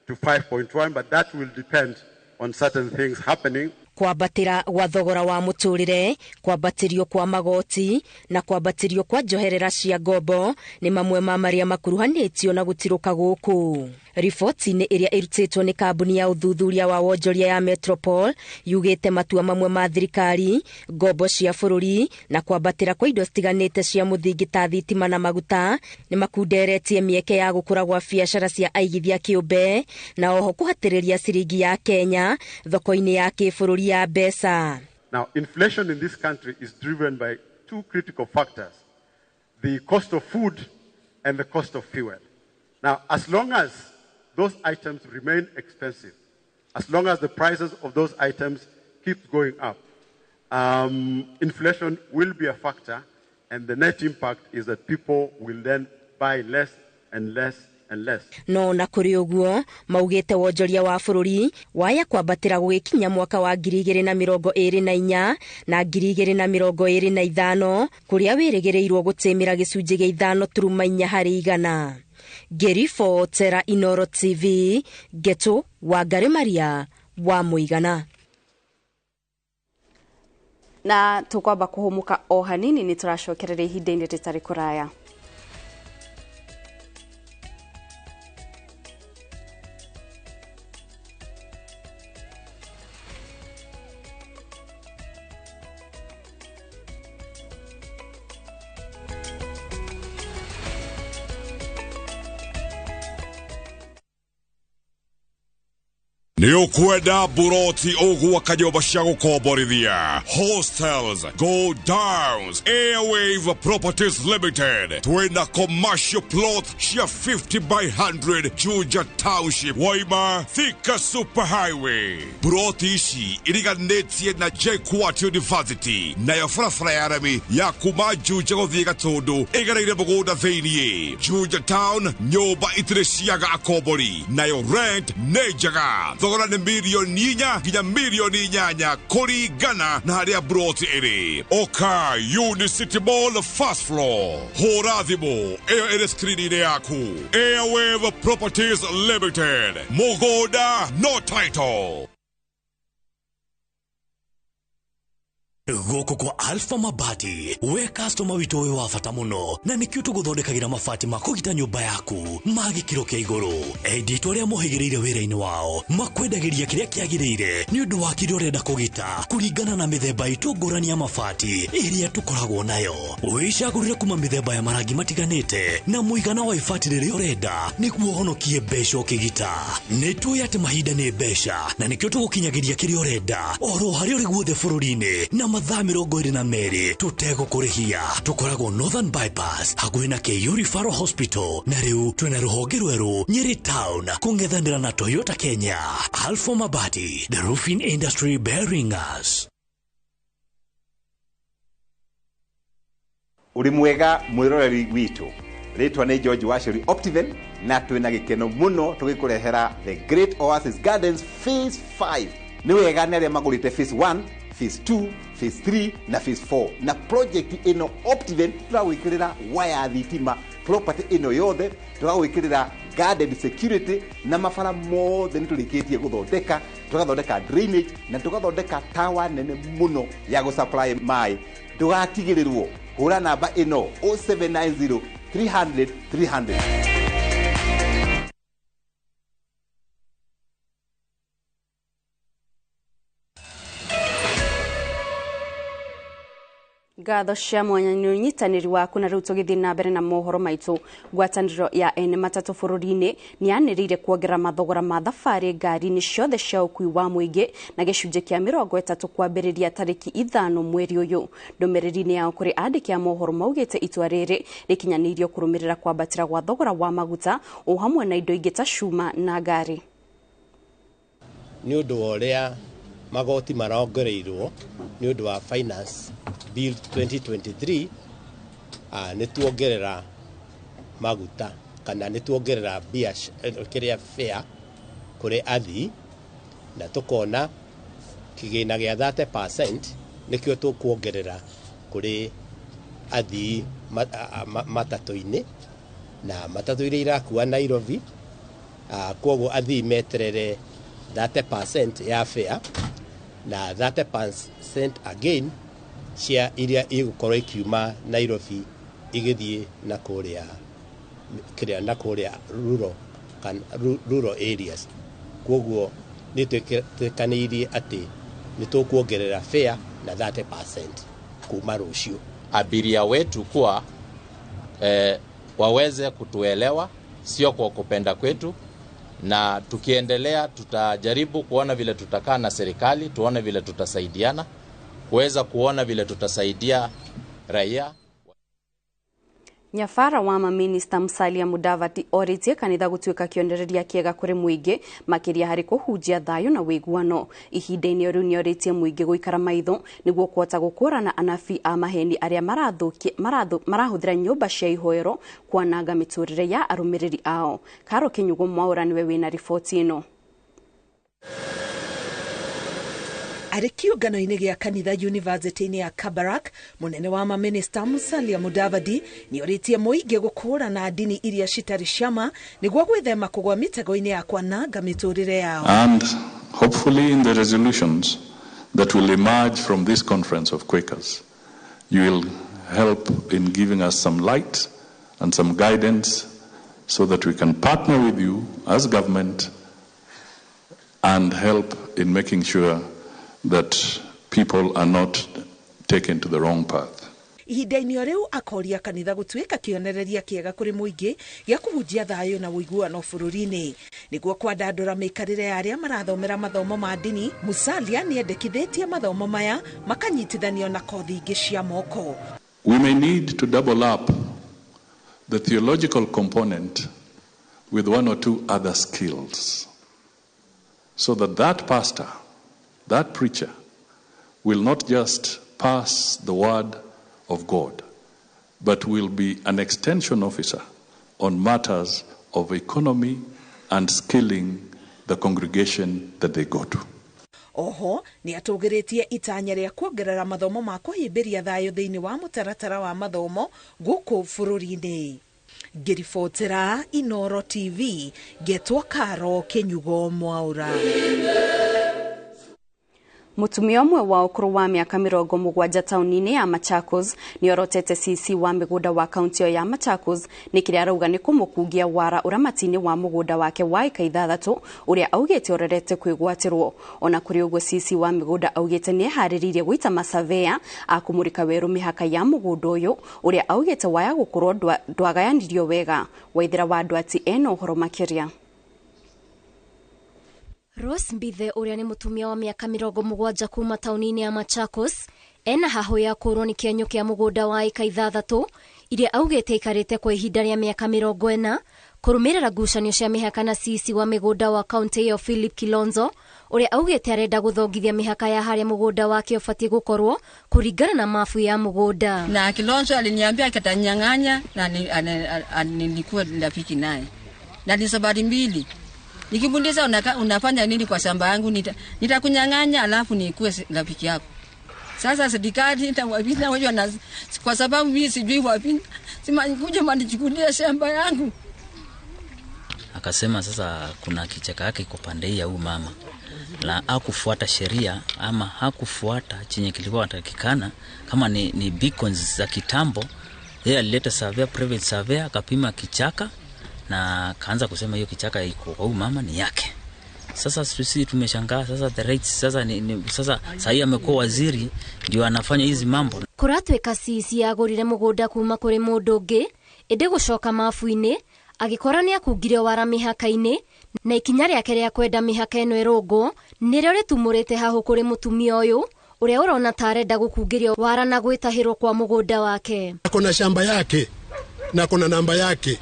to 5.1, but that will depend on certain things happening. Kwambatĩra gwa thogora wa mũtũrĩre, kwambatĩrio kwa magoti na kwambatĩrio kwa njoherera cia ngombo nĩ mamwe ma marĩa makuruhanĩtio na gũtirũka gũkũ. Riboti-inĩ ĩrĩa ĩrutĩtwo nĩ kambuni ya ũthuthuria wa wonjoria ya Metropol yugĩte matua mamwe ma thirikari, ngombo cia bũrũri na kwambatĩra kwa indo citiganĩte cia mũthingi ta thitima na maguta nĩ makunderetie mĩeke ya gũkũra gwa biacara cia aigithia kĩũmbe na oho kũhatĩrĩria ciringi ya Kenya thoko-inĩ ya kĩbũrũri ya mbeca. Now, inflation in this country is driven by two critical factors, the cost of food and the cost of fuel. Now, as long as those items remain expensive, as long as the prices of those items keep going up, inflation will be a factor, and the net impact is that people will then buy less and less and less. No na kũrĩ ũguo maugĩte wonjoria wa bũrũri waya kwambatĩra gũgĩkinya mwaka wa 2024 na 2025 kũrĩa wĩrĩgĩrĩirwo gũtĩmĩra gĩcunjĩ gĩa 5.4 harĩ igana. Ngĩribotera Inoro TV, Ngetu Wangari Maria wa Mũigana. Na tukwamba kũhũmũka o hanini nĩ tũracokereria ihinda-inĩ rĩtarĩ kũraya. Nĩ ũkwenda buroti ũgwaka nyũmba cia gũkomborithia, hostels, go downs, Airwave Properties Limited twĩna commercial plot cia 50 by 100 Juja Township, Waima, Thika Super Highway. Buroti ici iriganĩtie na JKUAT University, nayo barabara ya rami ya kuma Juja gũthiĩ Gatũndũ ĩgereire mũgũnda thĩiniĩ. Juja Town, nyũmba itirĩ ciaga akombori, nayo rent nĩ njega. Thogora nĩ 4 nginya 8 million kũringana na harĩa broti ĩrĩ. Oka Unicity Mall first floor. Hũra thimũ ĩyo ĩrĩ screen-inĩ yaku. Airwave Properties Limited. Mũgũnda no title. Gũkũ kwa Alpha Mabati, we customer witũ wĩ wa bata mũno na nĩkĩo tũgũthondekagĩra mabati ma kũgita nyũmba yaku ma gĩkĩro kĩa igũrũ. Enditũ arĩa mohĩgĩrĩire wĩra-inĩ wao makwendagĩria kĩrĩa kĩagĩrĩire nĩ ũndũ wa kĩrĩa ũrenda kũgita kũringana na mĩthemba itũ ngũrani ya mabati ĩrĩa tũkoragwo nayo. Wĩcagũrĩre kuma mĩthemba ya marangi matiganĩte na mũigana wa ibati rĩrĩa ũrenda nĩguo ũhonokie mbeca ũkĩgita. Nĩ tũĩ atĩ mahinda nĩ mbeca na nĩkĩo tũgũkinyagĩria kĩrĩa ũrenda oro harĩa ũrĩ guothe bũrũri-inĩ na mathaa 22 tũtegũkũrĩhia. Tũkoragwo Northern Bypass hakuhĩ na KU Referral Hospital na rĩu twĩna rũhonge rwerũ Nyeri Town kũng'ethanĩra na Toyota Kenya. Alpha Mabati, the roofing industry bearing us. Ũrĩ mwega mwĩroreri witũ, rĩtwa nĩ George Wacheri Optiven na twĩna gĩkeno mũno tũgĩkũrehera The Great Oasis Gardens Phase 5. Nĩ wega nĩ arĩa magũrĩte Phase 1, Phase 2, Phase 3 na Phase 4. Na project ĩno Optiven tũragwĩkĩrĩra waya thitima property ĩno yothe, tũragwĩkĩrĩra garden security na mabara mothe nĩ tũrĩkĩtie gũthondeka, tũgathondeka drainage na tũgathondeka tower nene mũno ya gũsupply maĩ. Ndũgatigĩrĩrwo, hũra namba ĩno 0790 300 300. Ngatho cia mwanya nĩ ũnyitanĩri waku na rĩu tũgĩthiĩ na mbere na mohoro maitũ. Ngwatanĩro ya ene matatũ bũrũri-inĩ nĩ yanĩrĩire kuongerera mathogora ma thabarĩ ngari-inĩ ciothe cia ũkuui wa mũingĩ na gĩcunjĩ kĩa 30 kwambĩrĩria tarĩki 5 mweri ũyũ. Ndũmĩrĩri-inĩ yao kũrĩ andĩki a mohoro maugĩte itua rĩrĩ rĩkinyanĩirio kũrũmĩrĩra kwambatĩra gwa thogora wa maguta o hamwe na indo ingĩ ta cuma na ngari. Nĩ ũndũ wa ũrĩa magoti marongoreirwo nĩ ũndũ wa Finance Bill 2023, nĩ tuongerera maguta kana nĩ tuongerera kĩrĩa fare kũrĩ athii, na tũkona kĩgĩna gĩa 30% nĩkĩo tũkuongerera kũrĩ athii matatũ-inĩ, na matatũ iria irakua Nairobi Kwoguo athii meterere 30% ya fare na 30% again cia iria igũkorwo ikiuma Nairobi igĩthiĩ na kũrĩa kĩrĩa na kũrĩa rural kana rural areas. Kwoguo nĩ twĩkanĩirie atĩ nĩ tũkuongerera fare na 30% kuma rũciũ. Abiria wetu kuwa waweze kutuelewa, sio kwa kupenda kwetu, na tukiendelea tutajaribu kuona vile tutakaa na serikali, tuone vile tutasaidiana, kuweza kuona vile tutasaidia raia. Nyabara wa maminista Musalia Mudavadi oritie kanitha gutuika kionereria kiega kuri muingi makiria hari kuhunjia thayu na wiguano. Ihinda-inĩ rĩu nĩorĩtie muingi guikara maitho niguo kuhota gukurana anabii a maheni aria marahuthira nyumba cia ihoero kwananga miturire ya arumiriri ao. Karo Kinyugo Mwaura niwe wina riboti ino. Arĩ kĩũngano-inĩ gĩa kanitha University-inĩ ya Kabarak, mũnene wa maminista Musalia Mudavadi nĩorĩtie mũingĩ gũkũũrana ndini iria citarĩ ciama nĩguo gwĩthema kũgwa mĩtego-inĩ ya kwananga mĩtũrĩre yao. And hopefully in the resolutions that will emerge from this conference of Quakers, you will help in giving us some light and some guidance so that we can partner with you as government and help in making sure that people are not taken to the wrong path. Ihinda-inĩ o rĩu akoria kanitha gũtuĩka kĩonereria kĩega kũrĩ mũingĩ gĩa kũhunjia thayũ na ũiguano bũrũri-inĩ. Nĩguo kwandandũra mĩikarĩre ya arĩa marathomera mathomo ma ndini, Musalia nĩendekithĩtie mathomo maya makanyitithanio na kothi ingĩ cia moko. We may need to double up the theological component with one or two other skills so that that pastor, that preacher, will not just pass the word of God, but will be an extension officer on matters of economy and skilling the congregation that they go to. Oho, nĩ atũgĩrĩtie itanya rĩa kuongerera mathomo ma kũhĩmbĩria thayũ thĩinĩ wa mũtaratara wa mathomo gũkũ bũrũri-inĩ. Ngĩribotera Inoro TV, ngetwo Karo Kinyugo Mwaura. Mutumia ũmwe wa ũkũrũ wa mĩaka 70 taũni-inĩ ya Machakos nĩorotete CC wa mĩgũnda wa kaunti ĩyo ya Machakos nĩ kĩrĩa arauga nĩ kũmũkungia wara ũramati-inĩ wa mũgũnda wake wa ĩka 6 ũrĩa augĩte ũrorete kwĩgwatĩrwo. Ona kũrĩ ũguo CC wa mĩgũnda augĩte nĩeharĩrĩirie gwĩta masavea akũmũrĩka werũ mĩhaka ya mũgũnda ũyũ ũrĩa augĩte waya gũkorwo ndwagayanirio wega. Waithera wa Ndwati ena ũhoro makĩria. Rose Mbithe ũrĩa nĩ mũtumia wa mĩaka 70 kuma taũni-inĩ ya Machakos ena hahũ ya kũrwo nĩ kĩenyũ kĩa mũgũnda wa ĩka 6 iria augĩte aikarĩte kwa ihinda rĩa mĩaka 40 kũrũmĩrĩra ngucanio cia mĩhaka na CC wa mĩgũnda wa kaunti ĩyo Philip Kilonzo ũrĩa augĩte arenda gũthongithia mĩhaka ya harĩa mũgũnda wake ũbatiĩ gũkorwo kũringana na mabu ya mũgũnda. Na Kilonzo aliniambia akatanyang'anya na nilikuwa rafiki naye na ni sabari mbili. Nikimuuliza unafanya nini kwa shamba yangu, nitakunyang'anya alafu nikuwe rafiki yako. Sasa serikali itawapita wao na kwa sababu mimi sijui wapi, sema nikuje manichukulie shamba yangu. Akasema sasa kuna kichaka yake iko pande ya huyu mama na hakufuata sheria ama hakufuata chenye kilikuwa anatakikana kama ni beacons za kitambo. Yeye alileta surveyor, private surveyor, akapima kichaka na kaanza kusema hiyo kichaka iko kwa huyu mama ni yake. Sasa sisi tumeshangaa sasa the rights sasa ni sasa sahi amekuwa waziri ndio anafanya hizi mambo. Kuratweka CC agurire mugunda kuma kuri mundu ungi indi gucoka mabu-inĩ agikora ni akungire wara mĩhaka-inĩ na ikinya rĩake rĩa kwenda mĩhaka ĩno ĩrũngwo nĩrĩo rĩtumũrĩte hahũ kũrĩ mũtumia ũyũ ũrĩa ũrona ta arenda gũkungĩrio wara na gwĩtahĩrwo kwa mũgũnda wake. Akona shamba yake na akona namba yake.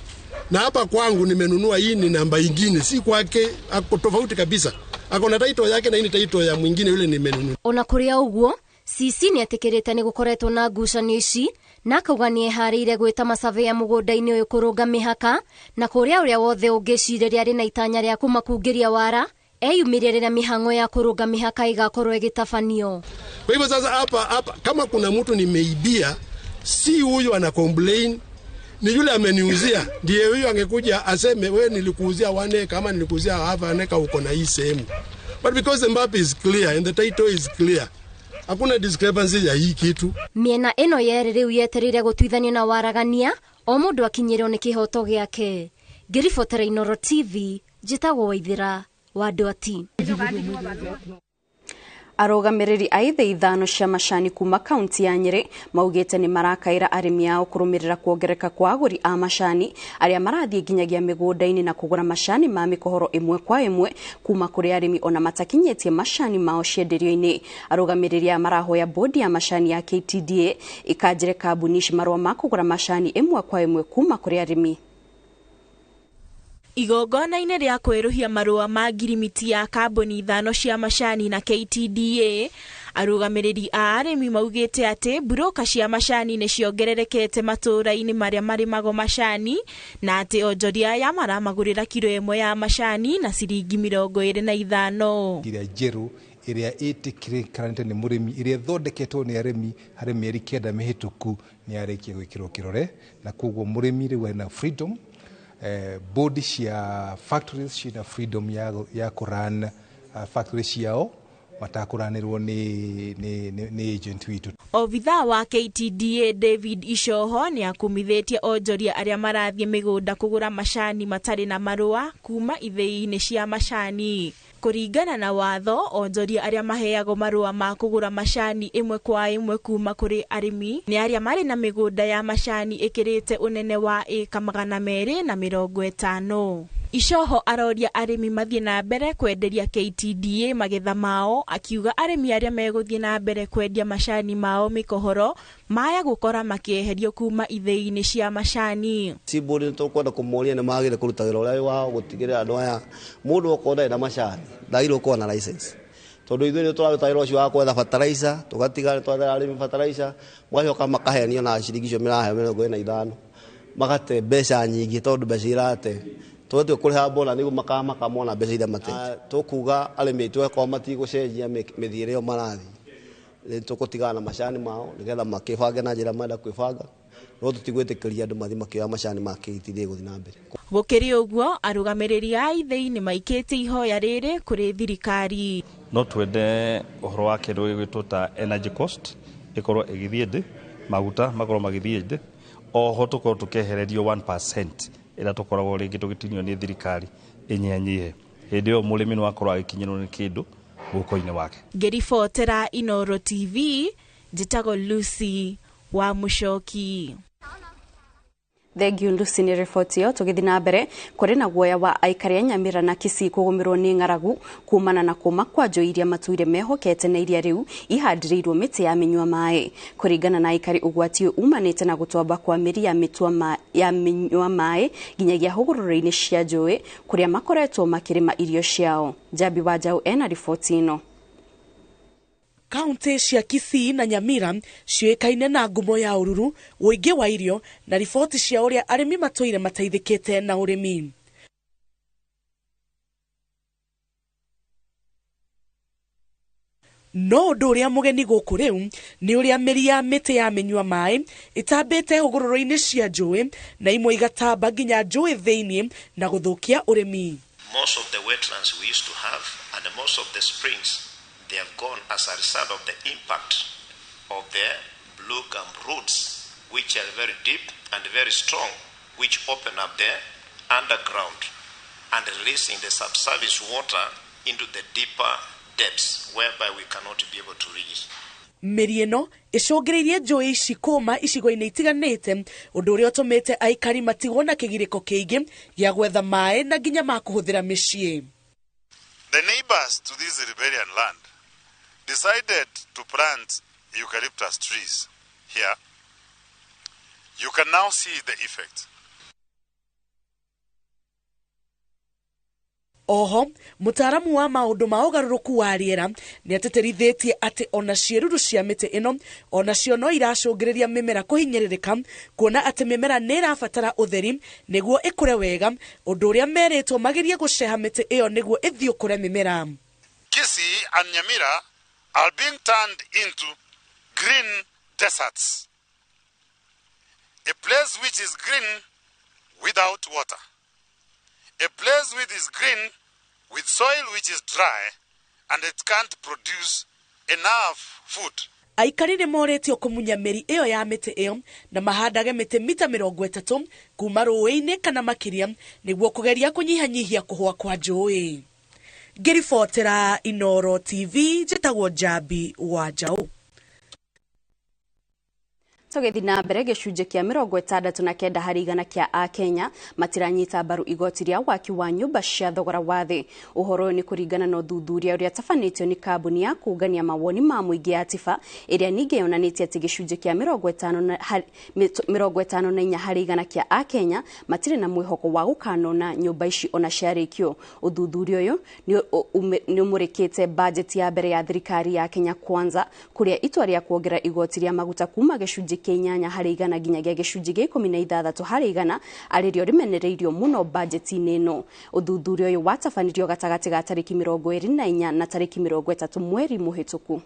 Na hapa kwangu nimenunua, hii ni namba ingine, si kwake, ako tofauti kabisa. Akona title yake na hii ni title ya mwingine yule nimenunua. Ona kũrĩ ũguo, CC nĩetĩkĩrĩte nĩ gũkoretwo na ngucanio ici na akauga nĩeharĩire gwĩta masurveyor mũgũnda-inĩ ũyũ kũrũnga mĩhaka na kũrĩa ũrĩa wothe ũngĩcirĩria arĩ na itanya rĩa kũmakungĩria wara eyumĩrie rĩrĩa mĩhang'o ya kũrũnga mĩhaka ĩgakorwo ĩgĩtabanio. Kwa hivyo sasa hapa kama kuna mtu nimeibia, si huyu ana complain, Ni yule ameniuzia ndiye huyo angekuja aseme wewe nilikuuzia 1 acre ama nilikuuzia half an acre uko na hii sehemu. But because the map is clear and the title is clear, hakuna discrepancy ya hii kitu. Miena ĩno yerĩ rĩu yetereire gũtuithanio na waragania o mũndũ akinyĩrwo nĩ kĩhoto gĩake. Ngĩribotera Inooro TV, njĩtagwo Waithĩra wa Ndwati. Arũgamĩrĩri a ithĩ ithano cia macani kuma kaunti ya Nyĩrĩ maugĩte nĩ marakaĩra arĩmi ao kũrũmĩrĩra kuongereka kwa agũri a macani arĩa marathiĩ nginyagia mĩgũnda-inĩ na kũgũra macani ma mĩkohoro ĩmwe kwa ĩmwe kuma kũrĩ arĩmi ona matakinyĩtie macani mao cienderio-inĩ. Arũgamĩrĩri aya marahoya bodi ya macani ya KTDA ĩkanjĩre kambuni ici marũa ma kũgũra macani ĩmwe kwa ĩmwe kuma kũrĩ arĩmi. Igongona-inĩ rĩa kwerũhia marũa ma ngirimiti ya kambuni ithano cia macani na KTDA, arũgamĩrĩri a arĩmi maugĩte atĩ mburũka cia macani nĩ ciongererekete matũũra-inĩ marĩa marĩmagwo macani na atĩ onjoria aya maramagũrĩra kiro ĩmwe ya macani na ciringi 25. Ĩrĩa njerũ ĩrĩa ĩtĩkĩrĩkanĩte nĩ mũrĩmi ĩrĩa ĩthondeketwo nĩ arĩmi harĩ mĩeri 9 mĩhĩtũku nĩ yarĩkia gwĩkĩrwo kĩrore, na koguo mũrĩmi rĩu ena freedom. Bodi cia factories cina freedom ya kũran factory ciao matakũranĩrwo nĩ agent witũ. Obithaa wa KTDA David Icoho nĩ akumithĩtie onjoria arĩa marathiĩ mĩgũnda kũgũra macani matarĩ na marũa kuma ithĩi-inĩ cia macani. Kũringana na watho, onjoria arĩa maheagwo marũa ma kũgũra macani ĩmwe kwa ĩmwe kuma kũrĩ arĩmi nĩ arĩa marĩ na mĩgũnda ya macani ĩkĩrĩte ũnene wa ĩka 250. Icoho aroria arĩmi mathiĩ na mbere kwenderia KTDA magetha mao, akiuga arĩmi arĩa megũthiĩ na mbere kwendia macani mao mĩkohoro maya gũkora makĩeherio kuma ithĩi-inĩ cia macani. Cibũri nĩtũkwenda kũmoria nĩ magĩrĩire kũruta wĩra ũrĩa wao gũtigĩrĩra andũ aya mũndũ okorwo ndarĩ na macani ndagĩrĩirwo gũkorwo na license, tondũ ithuĩ nĩ tũraruta wĩra ũcio wa kwetha fertilizer tũgatiga nĩtwathera arĩmi fertilizer magacoka makahenio na ciringi icio mĩraheo 25 magate mbeca nyingĩ tondũ mbeca irate twetwe kũrĩha mbona nĩguo makamona mbeca iria matete. Tũkuga arĩmi aitũ akorwo matigũcenjia mĩthiĩre ĩyo marathiĩ nĩ tũgũtigana na macani mao nĩgetha makĩbange na njĩra marenda kwĩbanga, no tũtigwĩtĩkĩria andũ mathiĩ makĩoya macani ma KTDA gũthiĩ na mbere. Gũkĩrĩ ũguo, arũgamĩrĩri a ithĩi nĩ maikĩtie ihoya rĩrĩ kũrĩ thirikari. No twende ũhoro wa kĩndũ gĩgwĩtwo ta energy cost ĩkorwo ĩgĩthiĩ thĩ, maguta makorwo magĩthiĩ thĩ, oho tũkorwo tũkĩehererio 1% ĩrĩa tũkoragwo rĩngĩ tũgĩtinio nĩ thirikari ĩnyihanyihe. Hĩndĩ ĩyo mũrĩmi no akorwo agĩkinyĩrwo nĩ kĩndũ guoko-inĩ wake. Ngĩribotera Inooro TV, njĩtagwo Lucy wa Mũcoki. Thengiũ Lucy nĩ riboti ĩyo. Tũgĩthiĩ na mbere, kũrĩ na guoya wa aikari a Nyamira na Kisii kũgũmĩrwo nĩ ng'aragu kumana na kũma kwa njũĩ iria matũire mehokete na iria rĩu ihandĩrĩirwo mĩtĩ ya mĩnyua maĩ. Kũringana na aikari, ũgwati ũyũ umanĩte na gũtwamba kwa mĩri ya mĩnyua maĩ nginyagia hũgũrũrũ-inĩ cia njũĩ kũrĩa makoretwo makĩrĩma irio ciao. Njambi wa Njaũ ena riboti ĩno. Kaunti cia Kisii na Nyamira ciũĩkaine na ngumo ya ũruru, ũingĩ wa irio na riboti cia ũrĩa arĩmi matũire mateithĩkĩte na ũrĩmi. No ũndũ ũrĩa mũgeni gũkũ rĩu nĩ ũrĩa mĩri ya mĩtĩ ya mĩnyua maĩ ĩtambĩte hũgũrũrũ-inĩ cia njũĩ na imwe igatamba nginya njũĩ thĩinĩ na gũthũkia ũrĩmi. Most of the wetlands we used to have and most of the springs, they have gone as a result of the impact of the blue gum roots, which are very deep and very strong, which open up the underground and releasing the subsurface water into the deeper depths, whereby we cannot be able to reach. Mĩri ĩno ĩcũngĩrĩirie njũĩ ici kũma icigo-inĩ itiganĩte, ũndũ ũrĩa ũtũmĩte aikari matigwo na kĩgirĩko kĩingĩ gĩa gwetha maĩ na nginya ma kũhũthĩra mĩciĩ. The neighbors to this riparian land decided to plant eucalyptus trees here. You can now see the effect. Oho, mũtaaramu wa maũndũ ma ũgarũrũku wa rĩera nĩ atĩtĩrithĩtie atĩ ona ciĩruru cia mĩtĩ ĩno onacio no iracũngĩrĩria mĩmera kũhinyĩrĩrĩka, kuona atĩ mĩmera nĩ ĩrabatara ũtheri nĩguo ĩkũre wega, ũndũ ũrĩa merĩtwo magerie gũceha mĩtĩ ĩyo nĩguo ĩthiĩ ũkũre mĩmera. Kisii and Nyamira are being turned into green deserts. A place which is green without water. A place which is green with soil which is dry and it can't produce enough food. Aikari nĩ morĩtio kũmunya mĩri ĩyo ya mĩtĩ ĩyo na mahandage mĩtĩ mita 30 kuma rũĩ-inĩ kana makĩria nĩguo kũgeria kũnyihanyihia kũhũa kwa njũĩ. Ngĩribotera Inooro TV, njĩtagwo Njambi wa Njaũ. Tũgĩthiĩ na mbere, gĩcunjĩ kĩa 69 harĩ igana kĩa Akenya matiranyita mbaru igoti rĩa waki wa nyũmba cia thogora wa thĩ. Ũhoro ũyũ nĩ kũringana na ũthuthuria ũrĩa tabanĩtio nĩ kambuni ya kũngania mawoni ma mũingĩ ya Tifa, ĩrĩa ningĩ yonanĩtie atĩ gĩcunjĩ kĩa 54 harĩ igana kĩa Akenya matirĩ na mwĩhoko wa gũkanona nyũmba ici ona ciarĩkio. Ũthuthuria ũyũ nĩ ũmũrĩkĩte bajeti ya mbere ya thirikari ya Kenya Kwanza, kũrĩa itua rĩa kuongerera igoti rĩa maguta kuma gĩcunjĩ kĩa 8 harĩ igana nginyagia gĩcunjĩ gĩa 16 harĩ igana arĩrĩo rĩmenereirio mũno bajeti-inĩ ĩno. Ũthuthuria ũyũ watabanirio gatagatĩ ga tarĩki 24 na tarĩki 30 mweri mũhĩtũku.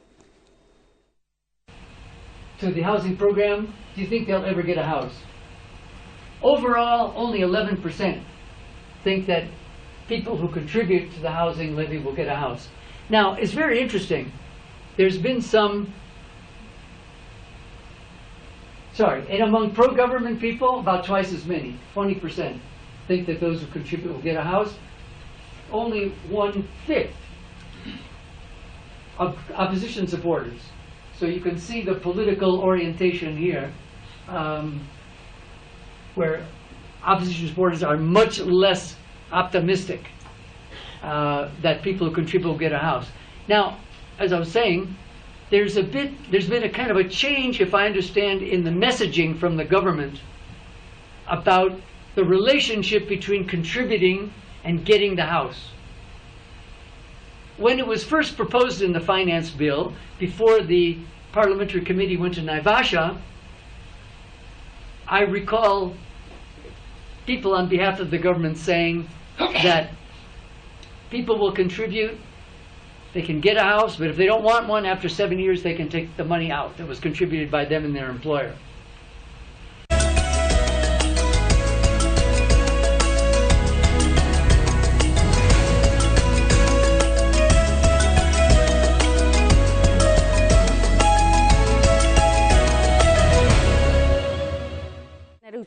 To the housing program, do you think they'll ever get a house? Overall, only 11% think that people who contribute to the housing levy will get a house. Now, it's very interesting. There's been some, and among pro-government people, about twice as many, 20%, think that those who contribute will get a house. Only 1/5 of opposition supporters. So you can see the political orientation here, where opposition supporters are much less optimistic that people who contribute will get a house. Now, as I was saying, there's been a kind of a change, if I understand, in the messaging from the government about the relationship between contributing and getting the house. When it was first proposed in the finance bill, before the parliamentary committee went to Naivasha, I recall people on behalf of the government saying that people will contribute, they can get a house, but if they don't want one, after 7 years they can take the money out that was contributed by them and their employer.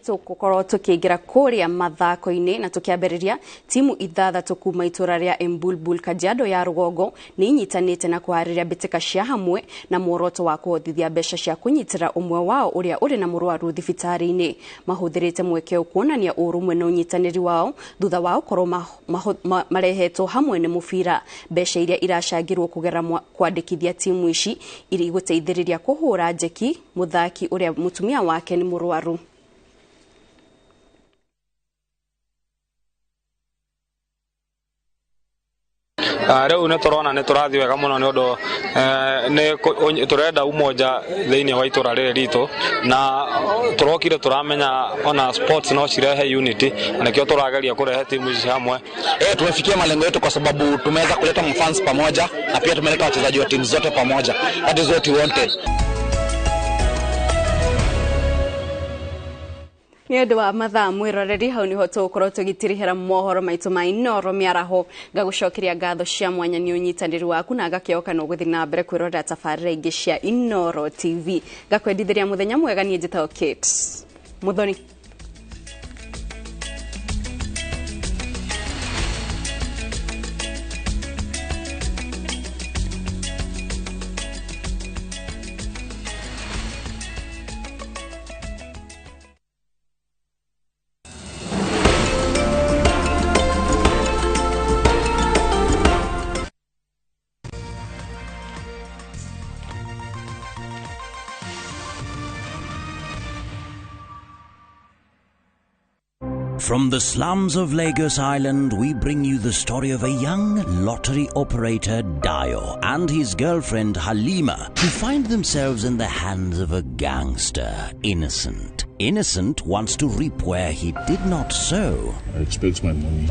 Tũgũkorwo tũkĩingĩra kũrĩa mathako-inĩ na tũkĩambĩrĩria timu 6 kuma itũra rĩa Embulbul Kajiado ya rũgongo nĩ inyitanĩte na kũharĩria mbĩtĩka cia hamwe na muoroto wa kũhotithia mbeca cia kũnyitĩra ũmwe wao ũrĩa ũrĩ na mũrwaru thibitarĩ-inĩ. Mahũthĩrĩte mweke ũyũ kuonania ũrũmwe na ũnyitanĩri wao thutha wa gũkorwo marehetwo hamwe nĩ mũbira. Mbeca iria iracangĩrwo kũgerera kwandĩkithia timu ici irĩ gũteithĩrĩria kũhũra njeki mũthaki ũrĩa mũtumia wake nĩ mũrwaru. Rĩu nĩ tũrona nĩ tũrathiĩ wega mũno nĩ ũndũ nĩ tũrenda umoja thĩinĩ wa itũra rĩrĩ ritũ, na tũrokire tũramenya ona sports no cirehe unity, na nĩkĩo tũrageria kũrehe timu ici hamwe. Tumefikia malengo yetu kwa sababu tumeweza kuleta mafans pamoja na pia tumeleta wachezaji wa timu zote pamoja. That is what we wanted. Nĩ ũndũ wa mathaa mwĩroreri, hau nĩho tũgũkorwo tũgĩtirihĩra mohoro maitũ ma Inooro mĩaraho. Ngagũcokeria ngatho cia mwanya nĩ ũnyitanĩri waku na ngakĩoka no gũthiĩ na mbere kwĩrorera tabarĩra ingĩ cia Inooro TV. Ngakwendithĩria mũthenya mwega. Niĩ njĩtagwo Kate Muthoni. From the slums of Lagos Island, we bring you the story of a young lottery operator, Dio, and his girlfriend, Halima, who find themselves in the hands of a gangster, Innocent. Innocent wants to reap where he did not sow. I expect my money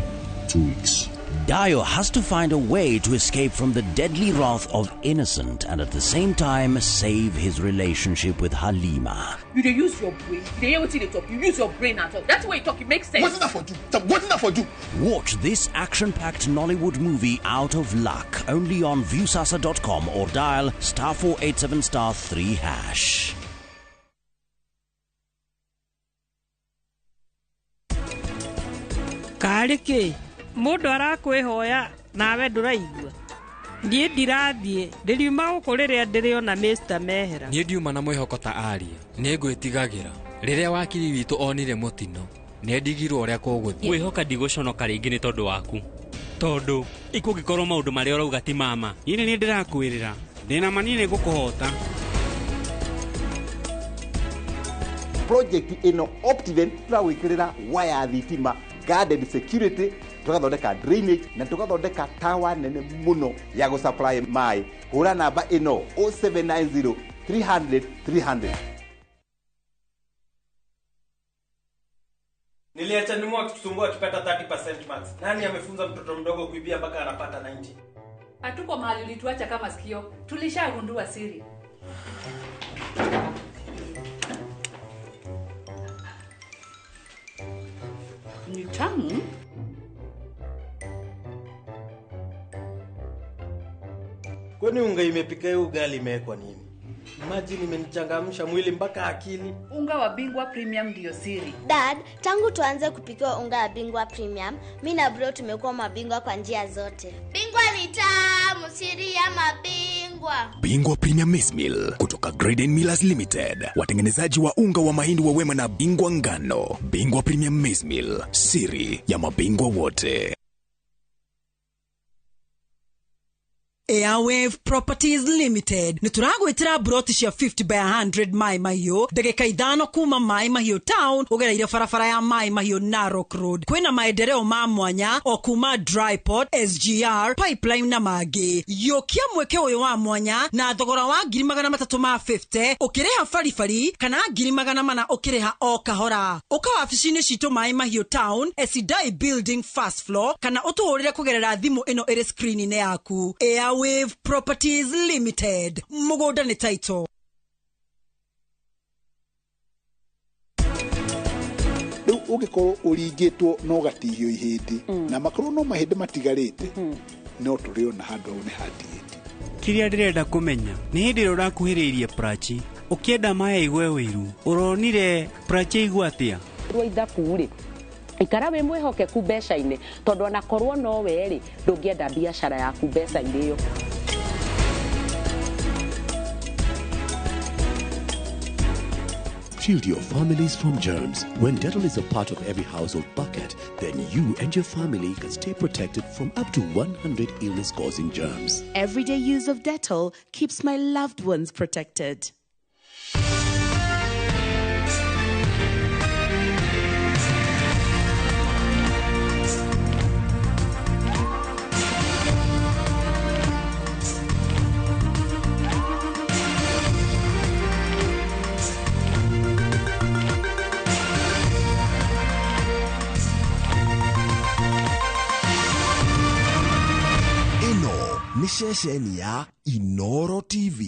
2 weeks. Dayo has to find a way to escape from the deadly wrath of Innocent and at the same time save his relationship with Halima. You dey use your brain. You dey hear wetin dey talk. You use your brain at all. That's why you talk. It makes sense. What's that for do? What's that for do? Watch this action-packed Nollywood movie Out of Luck only on Viusasa.com or dial *487*3#. Karĩ kĩ mũndũ arakwĩhoya nawe ndũraigua. Niĩ ndirathiĩ ndĩriuma gũkũ rĩrĩa ndĩrĩona Mr. Mehera. Niĩ ndiuma na mwĩhoko ta aria nĩ ngwĩtigagĩra. Rĩrĩa wakiri witũ onire mũtino nĩndigirwo ũrĩa kũgũthiĩ. Ngwĩhoka ndigũconoka rĩngĩ nĩ tondũ waku, tondũ ikũngĩkorwo maũndũ marĩa ũrauga ti mama. Niĩ nĩ ndĩrakwĩrĩra ndĩna ma niĩ nĩngũkũhota. Project ĩno Optiven tũragwĩkĩrĩra waya thitima, guarded security, tugathondeka drainage na tugathondeka tower nene muno ya gũsupply maĩ. Hũra namba ĩno 0790 300 300. Niliacha nimu akitusumbua akipata 30% marks. Nani amefunza mtoto mdogo kuibia mpaka anapata 90? Hatuko mahali ulituacha kama sikio. Tulishagundua siri. Ni tamu. Kwani unga imepika hiyo ugali imewekwa nini? Imagine imenichangamsha mwili mpaka akili. Unga wa Bingwa Premium ndio siri. Dad, tangu tuanze kupikiwa unga wa Bingwa Premium, mimi na bro tumekuwa mabingwa kwa njia zote. Bingwa ni tamu, siri ya mabingwa. Bingwa Premium Maize Meal kutoka Graden Millers Limited, watengenezaji wa unga wa mahindi wa Wema na Bingwa Ngano. Bingwa Premium Maize Meal, siri ya mabingwa wote. Airwave Properties Limited nĩ tũragwĩtĩra broti cia 50 by 100 Mai Mahiũ ndagĩka 5 kuma Mai Mahiũ town ũgereire barabara ya Mai Mahiũ Narok Road. Kwĩna maendereo ma mwanya o kuma Dryport, SGR, Pipeline na mangĩ. Yũkia mweke ũyũ wa mwanya na thogora wa 350 ũkĩrĩha baribari kana 400 ũkĩrĩha o kahora. Ũka wabici-inĩ citũ Mai Mahiũ town, Esidai Building first floor, kana ũtũhũrĩre kũgerera thimũ ĩno ĩrĩ screen-inĩ yaku. Airwave Properties Limited. Mũgũnda nĩ title. Rĩu ũngĩkorwo ũringĩtwo no ũgatihio ihĩndĩ na makorwo no mahĩndĩ matigarĩte, no tũrĩona handũ hau nĩ hatigĩte. Kĩrĩa ndĩrenda kũmenya nĩ hĩndĩ ĩrĩa ũrakuhĩrĩirie Prachi ũkĩenda maĩ aigue ũiru, ũronire Prachi aigua atĩa? Rwa ithabu rĩ, ikara wĩ mwĩhokeku mbeca-inĩ, tondũ onakorwo no we rĩ, ndũngĩenda biacara yaku mbeca-inĩ ĩyo. Shield your families from germs. When Dettol is a part of every household bucket, then you and your family can stay protected from up to 100 illness-causing germs. Everyday use of Dettol keeps my loved ones protected. Nĩ ceceni ya Inoro TV.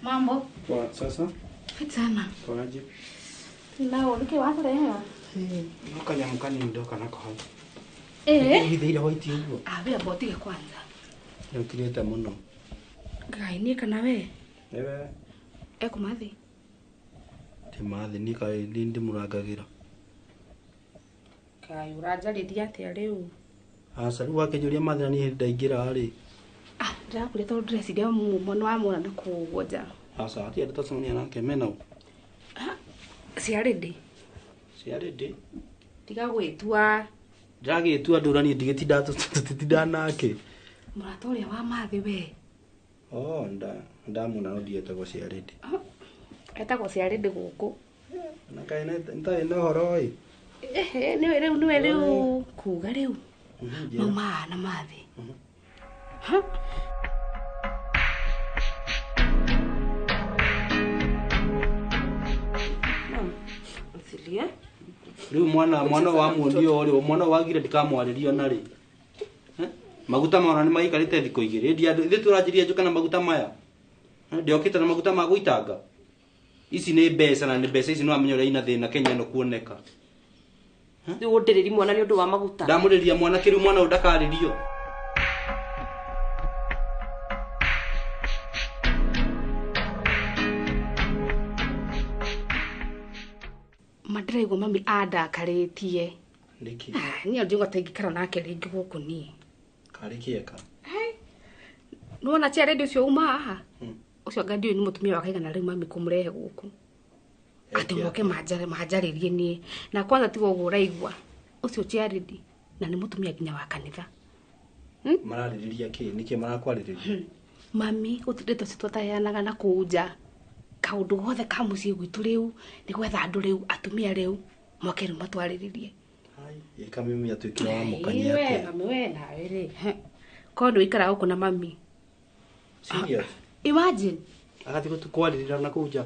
Mambo. Poa, sasa? Fit sana. Poaje? Nao niki wathureha? No kanyamu kanini ndoka nako hau. Eh. Hithe ira white uguo. Ah, we ambotige kwanza. Nĩ ũkirĩte mũno. Ngai niĩ kana we? Nĩwe. Ekũmathi? Ti mathi niĩ kaĩ ndĩmũrangagĩra. Kaĩ ũranjarĩria atĩa rĩu? Aca rĩu wakĩnjũria mathi na niĩ hĩndĩ ndaingĩra rĩ. Ah, ndĩrakũria tondũ ndĩreciria mwana wa mwana na kũu nja. Aca hatirĩ andũ twacemania nake mena ũ? Ciarĩndĩ. Ciarĩndĩ. Tiga gwĩtua. Ndĩragĩtua ndũra niĩ ndigĩtinda tũtitinda nake. Mũrata ũrĩa wa mathi we. Oh, ndamwona no ndietagwo Ciarĩndĩ. Etagwo Ciarĩndĩ gũkũ. Na kaĩ nĩtarĩ na ũhoro ĩ? Ehe, nĩwe rĩu nĩwe rĩu kuga rĩu. Mauma na mathi. Ha? Rĩu mwana wa muonio rĩ, mwana wagire ndikamwarĩrio na rĩ. Maguta mona nĩ maikarĩte thikũ igĩrĩ. Ithuĩ tũranjirie njuka na maguta maya. Ndiokĩte na maguta ma gũitanga. Ici nĩ mbeca na nĩ mbeca ici no amenye ũrĩa ina thĩna Kenya ĩno kuoneka. Rĩu ũndĩrĩri mwana nĩ ũndũ wa maguta. Ndamũrĩria mwana kĩrĩu mwana ũyũ ndakarĩrio. Mandĩraigua mami andakarĩtie. Nĩkĩ? Niĩ njuga ta ingĩikara nake rĩngĩ gũkũ niĩ. Karĩ kĩeka. Nĩwona Ciarĩndĩ ũcio uma haha? Ũcio anga ndiũĩ nĩ mũtumia wa kaigana rĩu mami kũmũrehe gũkũ. Atĩ moke manjarĩrie niĩ. Na kwanza tiga ũguo ũraigua. Ũcio Ciarĩndĩ na nĩ mũtumia nginya wa kanitha. Mararĩrĩria kĩ? Nĩkĩ marakwarĩrĩria? Mami gũtirĩ ndeto twataheanaga na kũu nja. Kaũndũ gothe ka mũciĩ gwitũ rĩu nĩ gwetha andũ rĩu atumia rĩu moke rĩu matwarĩrĩrie. Ĩka mimi atuĩkire wa mũkania atĩa? Mami we nawe rĩ. Korwo nĩ ũikaraga gũkũ na mami. Serious? Imagine. Agathiĩ gũtũkwarĩrĩra na kũu nja.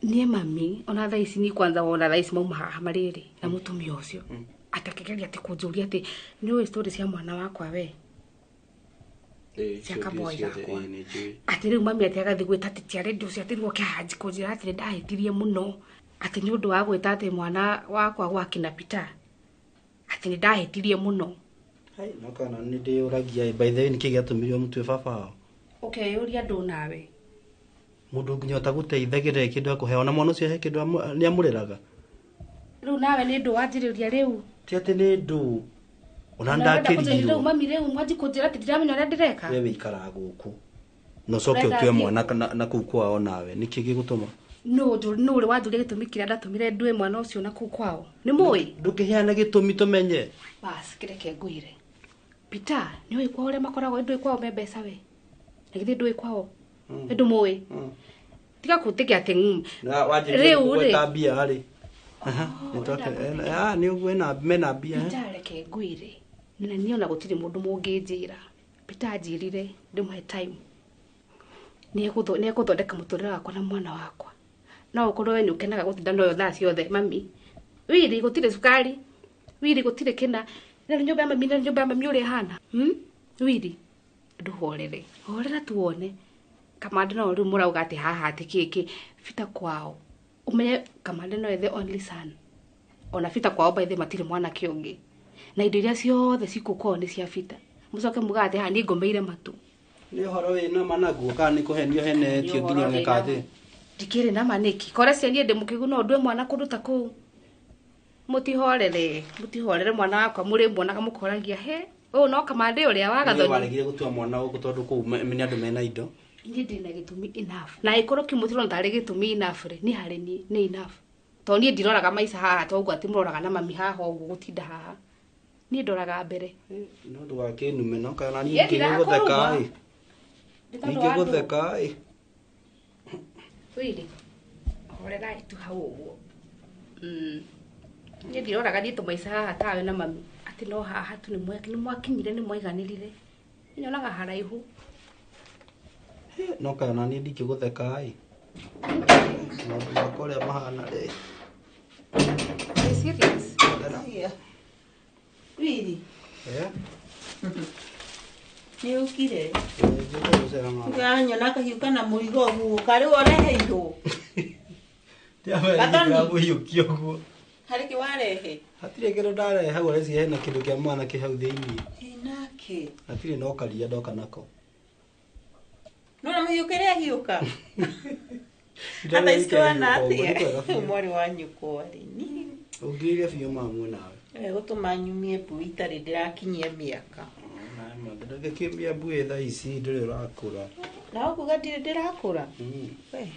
Niĩ mami ona thaa ici niĩ kwanza wona thaa ici mauma haha marĩrĩ na mũtumia ũcio. Atakĩgeria atĩ kũnjũria atĩ nĩũĩ story cia mwana wakwa we. Cia kaboy gakwa. Atĩ rĩu mami atĩ agathiĩ gwĩta atĩ Ciarĩndĩ ũcio atĩ rĩu oke haha kũnjĩra atĩ nĩndahĩtirie mũno. Atĩ nĩ ũndũ wa gwĩta atĩ mwana wakwa gwa kina Peter. Atĩ nĩndahĩtirie mũno. No kana nĩ ndĩyũragia by the way nĩkĩ gĩatũmire ũmũtue baba wao? Ũkeyũria ndũ nawe. Mũndũ nginya ũtagũteithagĩrĩria kĩndũ akũhe ona mwana ũcio he kĩndũ nĩamũreraga. Rĩu nawe nĩ ndũ wanjĩrĩria rĩu. Ti atĩ nĩ ndũ. Ona ndakĩrirwo. Rĩu mami rĩu mwanji kũnjĩra atĩ ndiramenya ũrĩa ndĩreka. We wĩikaraga gũkũ. Na ũcoke ũtue mwana na kũu kwao nawe. Nĩkĩ gĩgũtũma? No ũrĩ wanjũria gĩtũmi kĩrĩa ndatũmire ndue mwana ũcio na kũu kwao. Nĩ mũĩ? Ndũkĩheane gĩtũmi tũmenye. Bas, kĩreke ngwĩre. Peter, nĩũĩ kwao ũrĩa makoragwo ndũĩ kwao me mbeca we. Na githĩ ndũĩ kwao? Ndũmũĩ? Tiga kũnjĩka atĩ rĩu rĩ. Mbia rĩ. Nĩ ũguo mena mbia. Peter reke ngwĩre. Na niĩ ona gũtirĩ mũndũ mũngĩnjĩra. Peter anjĩrire ndĩmũhe time. Nĩegũthondeka mũtũrĩre wakwa na mwana wakwa. No ũkorwo we nĩũkenaga gũtinda nayo thaa ciothe mami. Wiri gũtirĩ cukari. Wiri gũtirĩ kĩna. Na nyũmba ya mami na nyũmba ya mami ũrĩa ĩhana. Wiri ndũhorere. Horera tuone. Kamande no rĩu mũrauga atĩ haha atĩ kĩkĩ Peter kwao. Ũmenye Kamande no the only son. Ona Peter kwao by the matirĩ mwanake ũngĩ. Na indo iria ciothe cikũ kwao nĩ cia Peter. Mũcoke muga atĩ haha niĩ ngomeire matũ. Nĩ ũhoro wĩna ma naguo kana nĩ kũhenio henetio nginya ũgeka atĩ? Ndikĩrĩ na ma nĩkĩ? Kore cia niĩ ndĩ mũkĩgu no ndue mwana kũndũ ta kũu. Mũtihorere, mũtihorere mwana wakwa mũrĩmuonaga mũkoragia he. Ũyũ no Kamande ũrĩa wa Gathoni. Waregire gũtua mwana gũkũ tondũ kũu nĩ andũ mena indo. Niĩ ndĩna gĩtũmi enough. Na ĩkorwo kĩmũtirona tarĩ gĩtũmi enough rĩ, niĩ harĩ niĩ nĩ enough. Tondũ niĩ ndiroraga maica haha to ũguo atĩ mũroraga na mami haha ũguo gũtinda haha. Niĩ ndoraga mbere. No ndũgakĩnume no kana niĩ ngĩgũtheka ĩ. Ningĩgũtheka ĩ. Wili, horerai tu hau ũguo. Niĩ ndiroraga niĩ tũmaica haha tawe na mami. Atĩ no haha tu nĩ mwakinyire nĩ mwaiganĩrire. Nyonaga haraihu. No kana niĩ ndingĩgũtheka ĩ. Maũndũ makwa ũrĩa mahana rĩ. Are you serious? Wili. Nĩ ũkire? Ũranyona kahiũ kana mũrigo ũguo karĩ ũreheirwo. Ndĩramũhiũkia ũguo. Harĩ kĩ warehe? Hatirĩ kĩndũ ndarehe hau ũreciria hena kĩndũ kĩa mwana kĩ hau thĩinĩ. Ĩnake. Hatirĩ no karia ndoka nako. Nona mũhiũkĩre ahiũka. Thaa ici kũhana atĩa? Mwarĩ wa nyũkwa rĩ. Ũngĩire biũ mamu nawe. Gũtũma nyumie mbui itarĩ ndĩrakinyia mĩaka. Ndũngĩkiumia mbui thaa ici ndũrĩ ũrakũra. Na ũkuga ndirĩ ndĩrakũra? We,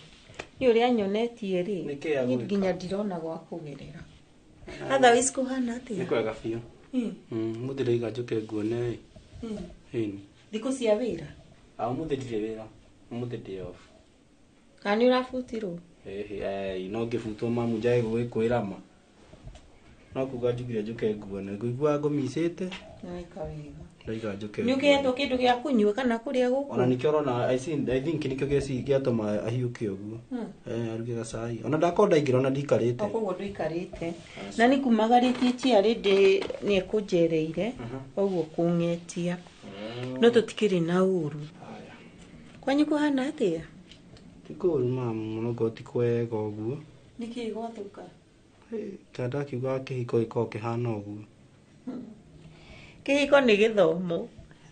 nĩ ũrĩa nyonetie rĩ, niĩ nginya ndirona gwa kũgerera. Otherwise kũhana atĩa? Nĩ kwega biũ. Mũthĩ ndaiga njũke nguone ĩ. Ĩni. Thikũ cia wĩra? Ũmũthĩ ndirĩ wĩra. Ũmũthĩ ndĩ off. Kana nĩ ũrabutirwo? Ĩhĩ, no ngĩbutwo mamu njage gũgĩkwĩra ma. No kuga njugire njũke nguone. Ngũigua ngũmicĩte. Nĩweka wega. Ndaiga njũke. Nĩ ũkĩhetwo kĩndũ gĩa kũnyua kana kũrĩa gũkũ? Ona nĩkĩo ũrona I think nĩkĩo gĩatũma ahiũke ũguo. Aruge gacai. Ona ndakorwo ndaingĩra ona ndikarĩte. O koguo ndũikarĩte. Na nĩ kumagarĩtie ciarĩ ndĩ nĩ ekũnjereire ũguo kũng'etia. No tũtikĩrĩ na ũru. Kwanyu kũhana atĩa? Ti kũũru mamu, mũno ngorwo ti kwega ũguo. Nĩkĩĩ gwathũka? Ta ndakiuga kĩhiko gĩkoragwo kĩhana ũguo. Kĩhiko nĩ gĩthomo.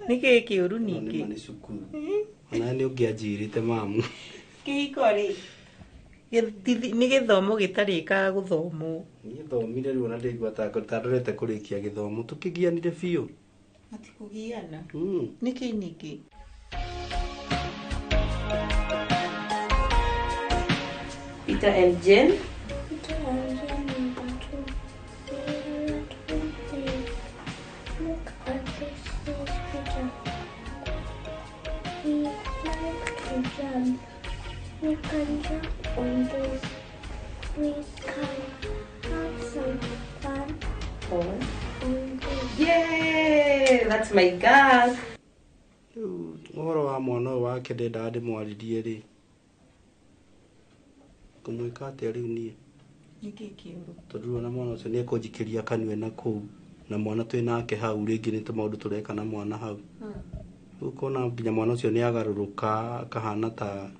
Nĩkĩĩ kĩũru ningĩ? Nĩ cukuru. Ona nĩ ũngĩanjĩrĩte mamu. Kĩhiko rĩ, nĩ gĩthomo gĩtarĩkaga gũthomwo. Niĩ thomire rĩu ona ndĩigua ta ndorete kũrĩkia gĩthomo. Tũkĩgianire biũ. Atĩ kũgiana? Nĩkĩĩ ningĩ? Peter and Jane. Peter and Jane number 2. 1, 2, 3. Look at this, Peter. We like to jump. We can jump on this. We can have some fun on this. Yay! That's my girl. Ũhoro wa mwana ũyũ wake ndendaga ndĩmwarĩrie rĩ. Kũmwĩka atĩa rĩu niĩ? Nĩkĩĩ kĩũru? Tondũ ona mwana ũcio nĩekũnjikĩria kanua na kũu na mwana twĩ nake hau rĩngĩ nĩ tũmaũndũ tũreka na mwana hau. Rĩu ũkona nginya mwana ũcio nĩagarũrũka akahana ta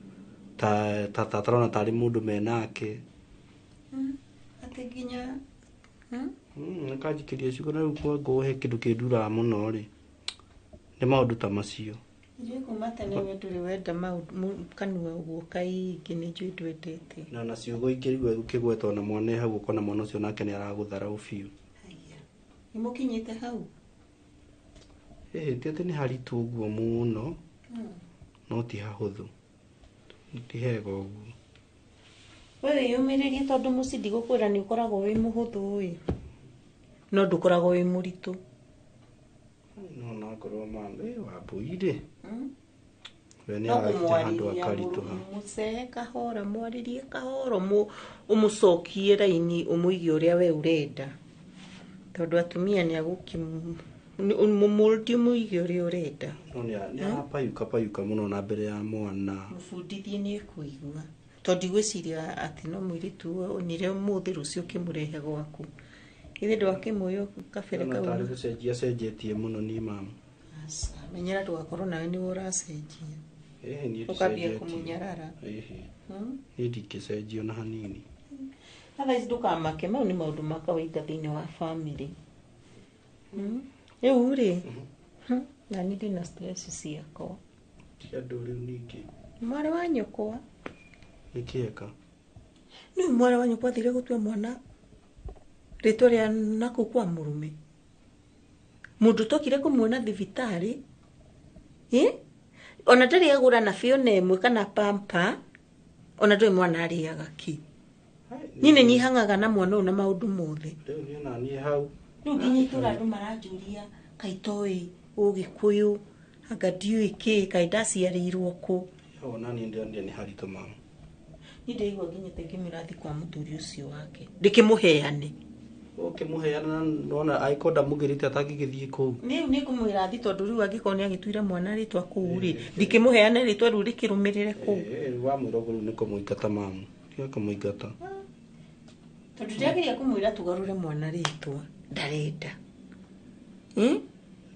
tarona tarĩ mũndũ menake. Atĩ nginya Akanjikĩria ciugo na rĩu ngũhe kĩndũ kĩnduraga mũno rĩ. Nĩ maũndũ ta macio. Njũĩ kuma tene we ndũrĩ wenda kanua ũguo kaingĩ nĩ njũĩ ndwendete. Na ciugo ingĩ rĩu ũkĩgweta ona mwana e hau ũkona mwana ũcio nake nĩ aragũtharaũ biũ. Haiya. Nĩ mũkinyĩte hau? Ĩhĩ, ti atĩ nĩ haritũ ũguo mũno, no ti hahũthũ. Ti hega ũguo. We wĩyũmĩrĩrie tondũ mũciĩ ndigũkwĩra nĩ ũkoragwo wĩ mũhũthũ ĩ. No ndũkoragwo wĩ mũritũ. No nakorwo mama Wambui rĩ. We nĩ arakinya handũ akaritũha. Mũcehe kahora, mwarĩrie kahora, ũmũcokie raini ũmũige ũrĩa we ũrenda. Tondũ atumia nĩ agũkĩmũmũldie ũmũige ũrĩa ũrenda. No nĩ arapayuka payuka mũno na mbere ya mwana. Mũbundithie nĩ ekũigua. Tondũ ndigwĩciria atĩ no mũirĩtu onire ũmũthĩ rũciũ ũkĩmũrehe gwaku. Ithe ndwakĩmũĩ kabere kau. Tarĩ gũcenjia cenjetie mũno niĩ mamu. Aca, menyera ndũgakorwo nawe nĩwe ũracenjia. Ĩhĩ, niĩ ũkambia ndicenjetie. Kũmũnyarara. Ĩhĩ. Niĩ ndingĩcenjia ona hanini. Otherwise ndũkamake, mau nĩ maũndũ ma kawaida thĩinĩ wa family. Rĩu rĩ, na niĩ ndĩna stress ciakwa. Ti andũ rĩu ningĩ. Mwarĩ wa nyũkwa. Nĩkĩ eka? Nĩ mwarĩ wa nyũkwa athire gũtua mwana rĩtwa rĩa nakũu kwa mũrũme. Mũndũ tokire kũmuona thibitarĩ. Ona ndarĩ agũra na fiona ĩmwe kana pampa, ona ndũĩ mwana arĩaga kĩ. Niĩ nĩ nyihang'aga na mwana ũyũ na maũndũ mothe. Rĩu niĩ ona niĩ hau. Rĩu nginya itũra andũ maranjũria kaĩ toĩ Ũgĩkũyũ, anga ndiũĩ kĩ, kaĩ ndaciarĩirwo kũ. Ona niĩ ndĩronire nĩ haritũ mama. Niĩ ndĩraigua nginya ta ingĩmwĩra athiĩ kwa mũthuri ũcio wake. Ndĩkĩmũheane. Ũkĩmũheana nona angĩkorwo ndamũgĩrĩte atangĩgĩthiĩ kũu. Rĩu nĩ ngũmwĩra athiĩ tondũ rĩu angĩkorwo nĩ agĩtuire mwana rĩtwa kũu rĩ, ndikĩmũheane rĩtwa rĩu rĩkĩrũmĩrĩre kũu. Wamwĩra ũguo rĩu nĩ kũmũingata mamu. Tiga kũmũingata. Tondũ ndĩrageria kũmwĩra tũgarũre mwana rĩtwa, ndarenda.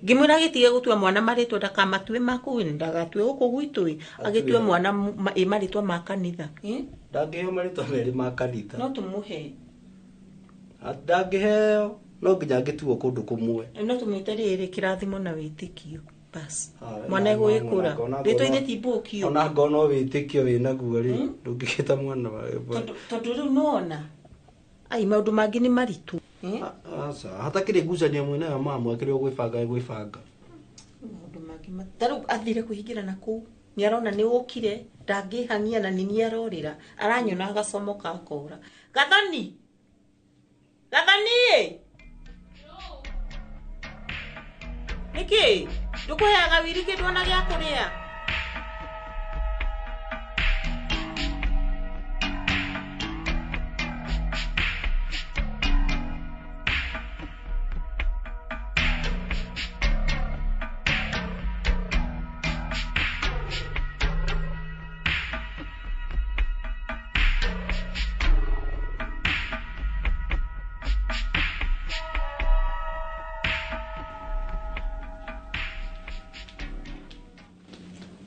Ngĩmwĩra agĩtige gũtua mwana marĩtwa ndakamatue ma kũu, ndagatue gũkũ gwitũ ĩ, agĩtue mwana marĩtwa ma kanitha. Ndangĩheo marĩtwa merĩ ma kanitha. No tũmũhe. Ndangĩheo no nginya angĩtuo kũndũ kũmwe. No tũmwĩte rĩrĩ kĩrathimo na wĩtĩkio. Bas. Mwana egũgĩkũra. Rĩtwa ithe ti mbũkio. Ona ngono wĩtĩkio wĩnaguo rĩ, ndũngĩgĩta mwana wa. Tondũ rĩu nĩwona. Ai maũndũ mangĩ nĩ maritũ. Aca, hatakĩrĩ ngucanio mwena ya mama akĩrĩ gwĩbanga gwĩbanga. Maũndũ mangĩ ta rĩu athire kũhingĩra na kũu. Nĩ arona nĩ ũkire, ndangĩhang'ia na nĩ niĩ arorĩra. Aranyona agacomoka akora. Gathoni! Gathoni! Nĩkĩ? Ndũkũheaga Wiri kĩndũ ona gĩa kũrĩa?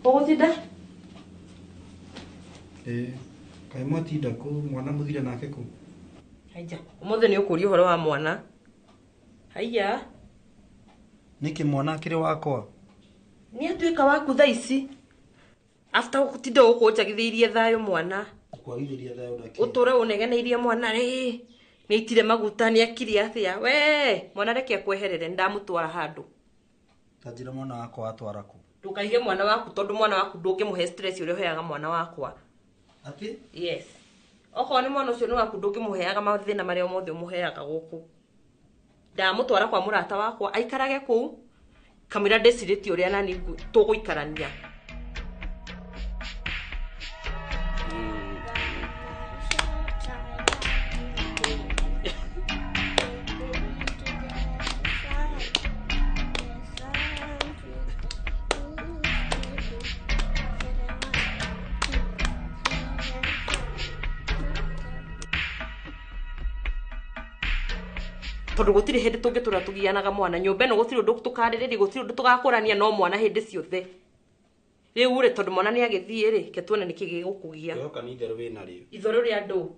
Ũgũtinda? Kaĩ mwatinda kũ mwana mũthire nake kũ? Haija, ũmũthĩ nĩ ũkũria ũhoro wa mwana. Haiya. Nĩkĩ mwana akĩrĩ wakwa? Nĩ atuĩka waku thaa ici. After gũtinda gũkũ ũnjagithĩirie thayũ mwana. Kwagithĩria thayũ ndakĩ. Ũtũre ũnegeneirie mwana rĩ. Nĩ aitire maguta nĩ akire atĩa. We, mwana reke akweherere nĩ ndamũtwara handũ. Ta njĩra mwana wakwa atwara kũ? Ndũkaige mwana waku tondũ mwana waku ndũngĩmũhe stress ũrĩa ũheaga mwana wakwa. Atĩ? Yes. Okorwo nĩ mwana ũcio nĩ waku ndũngĩmũheaga mathĩna marĩa mothe ũmũheaga gũkũ. Ndamũtwara kwa mũrata wakwa aikarage kũu kamũira ndĩcirĩtie ũrĩa nani tũgũikarania. Tondũ gũtirĩ hĩndĩ tũngĩtũra tũgianaga mwana nyũmba ĩno gũtirĩ ũndũ tũkarĩrĩria gũtirĩ ũndũ tũgakũrania no mwana hĩndĩ ciothe. Rĩu rĩ tondũ mwana nĩ agĩthiĩ rĩ ke tuone nĩkĩ gĩgũkũgia. Ngwĩhoka nĩ itherũ wĩna rĩo. Itherũ rĩa ndũ?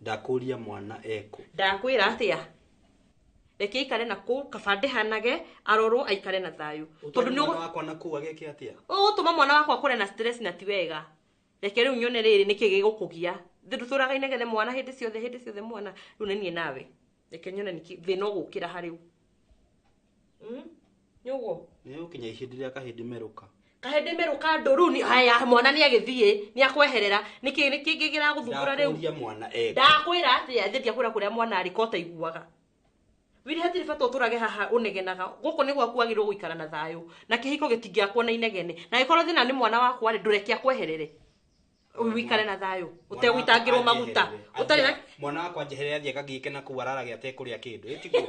Ndakũria mwana ekũ. Ndakwĩra atĩa? Reke aikare na kũu kaba ndĩhanage arorwo aikare na thayũ. Tondũ nĩ mwana wakwa na kũu ageke atĩa? Ũgũtũma mwana wakwa akũre na stress na ti wega. Reke rĩu nyone rĩrĩ nĩkĩ gĩgũkũgia. Ndũtũraga inegene mwana hĩndĩ ciothe mwana rĩu nĩ niĩ nawe. Reke nyone nĩkĩ thĩna ũgũkĩra harĩu. Nĩ ũguo? Nĩ ũkinya ihinda rĩa kahĩndĩ merũka. Kahĩndĩ merũka ndũ rĩu haya mwana nĩ agĩthiĩ nĩ akweherera nĩkĩ nĩkĩ kĩragũthumbũra rĩu? Ndakũria mwana ekũ. Ndakwĩra atĩa? Ithe ndiakwĩra kũrĩa mwana arĩ ko ũtaiguaga. Wiri hatirĩ bata ũtũrage haha ũnegenaga. Gũkũ nĩ gwaku wagĩrĩirwo gũikara na thayũ. Na kĩhiko gĩtingĩakwo na inegene. Na angĩkorwo thĩna nĩ mwana wakwa rĩ ndũreke akweherere. Wikare na thayũ ũtegũitangĩrwo maguta ũtarĩ na mwana wakwa njeherere athiĩ akagĩke na kũu ararage atekũrĩa kĩndũ ĩtiguo.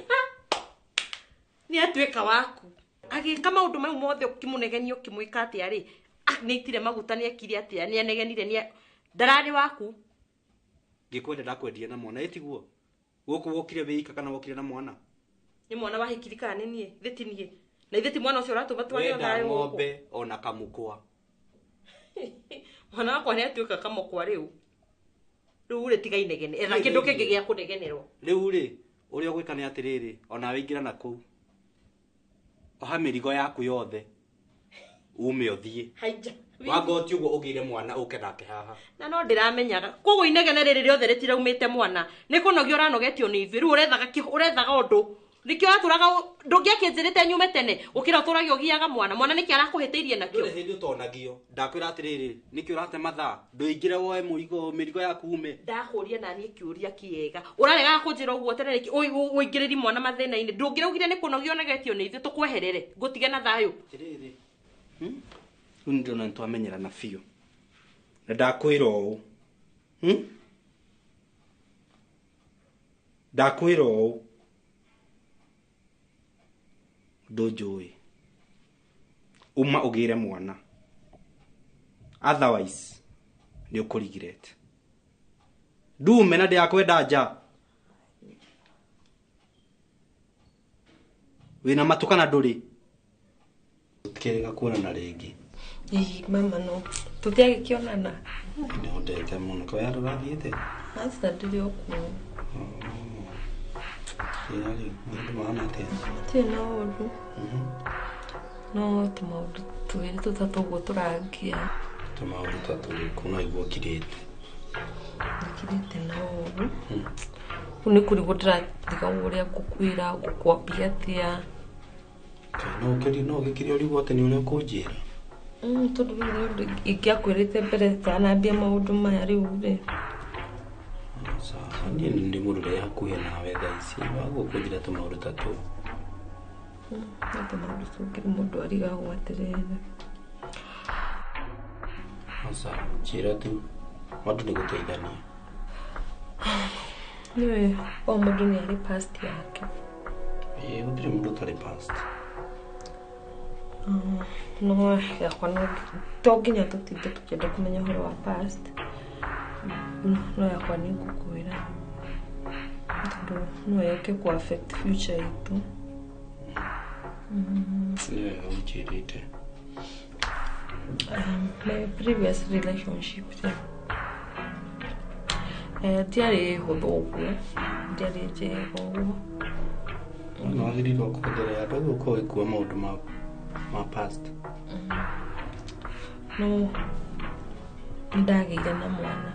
Nĩ atuĩka waku agĩka maũndũ mau mothe ũkĩmũnegenia ũkĩmwĩka atĩa rĩ nĩ aitire maguta nĩ ekire atĩa nĩ anegenire nĩ ndararĩ waku. Ngĩkwenda ndakwendire na mwana ĩtiguo. Gũkũ wokire wĩika kana wokire na mwana? Nĩ mwana wahikiri kana nĩ niĩ? Ithe ti niĩ. Na ithe ti mwana ũcio ũratũma twarie thayũ. Wenda ng'ombe ona kamũkwa. Mwana wakwa nĩ atuĩka kamũkwa rĩu. Rĩu rĩ tiga inegene. Etha kĩndũ kĩngĩ gĩa kũnegenerwo. Rĩu rĩ ũrĩa ũgwĩka nĩ atĩrĩrĩ onawe ingĩra na kũu. Oha mĩrigo yaku yothe. Ume ũthiĩ. Haija. Wangoti ũguo ũgĩre mwana ũke nake haha. Na no ndĩramenyaga. Koguo inegene rĩrĩ rĩothe rĩtiraumĩte mwana. Nĩ kũnogio ũranogetio nĩ ithuĩ. Rĩu ũrethaga ũndũ. Nĩkĩo ũratũraga ndũngĩakĩnjĩrĩte nyume tene ũkĩra ũtũrage ũgiaga mwana. Mwana nĩkĩ arakũhĩtĩirie nakĩo? Ndũrĩ hĩndĩ ũtonagio. Ndakwĩra atĩrĩrĩ nĩkĩ ũrate mathaa? Ndũingĩre woe mĩrigo yaku ume. Ndakũria na niĩ kĩũria kĩega. Ũraregaga kũnjĩra ũguo tene nĩkĩ? Ũingĩrĩri mwana mathĩna-inĩ. Ndũngĩraugire nĩ kũnogio ũnogetio nĩ ithuĩ tũkweherere. Ngũtige na thayũ. Atĩrĩrĩ. Rĩu nĩ ndĩrona nĩtwamenyerana biũ. Na ndakwĩra ũũ. Ndakwĩra ũũ. Ndũnjũĩ. Uma ũgĩre mwana. Otherwise nĩ ũkũrigirete. Ndume na ndĩrakwenda nja. Wĩna matũ kana ndũrĩ? Tũtikĩrĩga kuonana rĩngĩ. Ĩĩ mama no. Tũtiagĩkĩonana. Nĩ ũndete mũno. Kaĩ handũ ũrathiĩte? Aca ndĩrĩ o kuo. Ĩra rĩu, maũndũ mahana atĩa? Matirĩ na ũũru. No tũmaũndũ twĩrĩ tũtatũ ũguo tũrangia. Tũmaũndũ ta tũrĩkũ no igua ũkirĩte? Ndikirĩte na ũru. Rĩu nĩ kũrigwo ndĩratigagwo ũrĩa ngũkwĩra, ngũkwambia atĩa. No ũkĩrie no ũgĩkire ũrigwo atĩ nĩ ũrĩa ũkũnjĩra. Tondũ rĩu nĩ ũndũ ingĩakwĩrĩte mbere itanambia maũndũ maya rĩu rĩ. Sawa, niĩ nĩ mũndũ ũrĩa hakuhĩ nawe thaa ici, wagwo kũnjĩra tũmaũndũ ta tũu. No tũmaũndũ tũngĩ rĩu mũndũ arigagwo atĩrĩrĩ. Sawa, njĩra tu. Maũndũ nĩ gũteithania. Nĩũĩ o mũndũ nĩ arĩ past yake. Ĩĩ gũtirĩ mũndũ ũtarĩ past. No yakwa no to nginya tũtinde tũkĩenda kũmenya ũhoro wa past. No yakwa nĩ ngũkwĩra. Tondũ no yũke kũ affect future itũ. Nĩ wega ũnjĩrĩte. My previous relationship rĩ, ndiarĩ hũthũ ũguo, ndiarĩ njega ũguo. No wagĩrĩirwo kũongerera andũ gũkorwo ũgĩkua maũndũ ma past. No nĩndagĩire na mwana.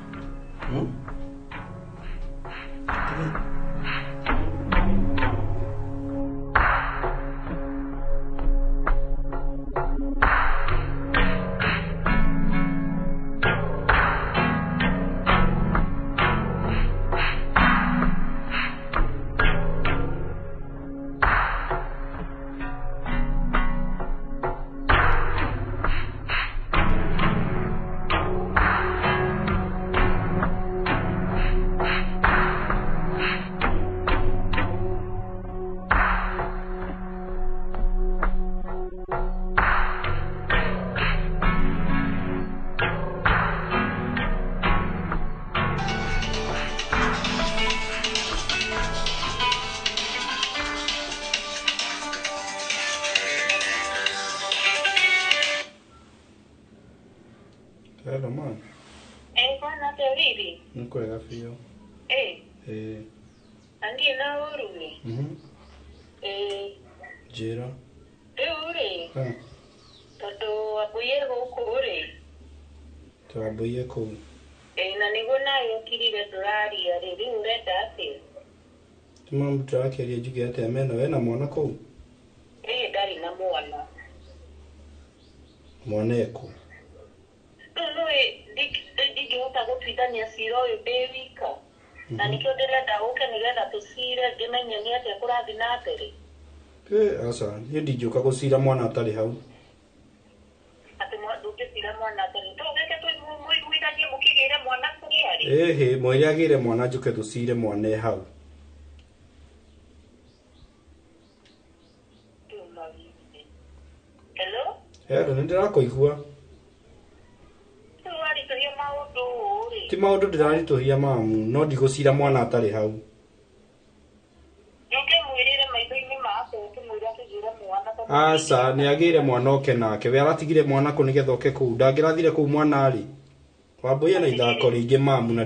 Hello, ma'am. Bwana atĩa Nĩ kwega biũ. Ĩĩ. Na niĩ na ũru rĩ. Njĩra. Rĩu rĩ, tondũ Wambui e gũkũ rĩ. Wambui e kũu. Na nĩguo nawe ũkirire ndũraria rĩ, rĩu ũrenda atĩa? Ti mamu ndĩrakĩaria njuge atĩa mena wena mwana kũu? Ĩĩ ndarĩ na mwana. Mwana ekũ? Rĩu nĩũĩ ndingĩhota gũtuithania cira ũyũ ndĩ wika. Na nĩkĩo ndĩrenda ũke nĩgetha tũcire ngĩmenye nĩ atĩa kũrathiĩ na mbere. Aca, niĩ ndingĩũka gũcira mwana atarĩ hau. Atĩ ndũngĩcira mwana atarĩ. Tũgĩke mũiguithanie mũkĩgĩre mwana kũrĩa arĩ. Ĩhĩ, mwĩre agĩre mwana njũke tũcire mwana e hau. Hello? Hello, nĩndĩrakũigua. Ti maũndũ ndĩraritũhia mamu, no ndigũcira mwana atarĩ hau. Aca, nĩ agĩire mwana oke nake. We aratigire mwana kũ nĩgetha oke kũu? Ndangĩrathire kũu mwana arĩ? Wambui ena ithako rĩingĩ mamu na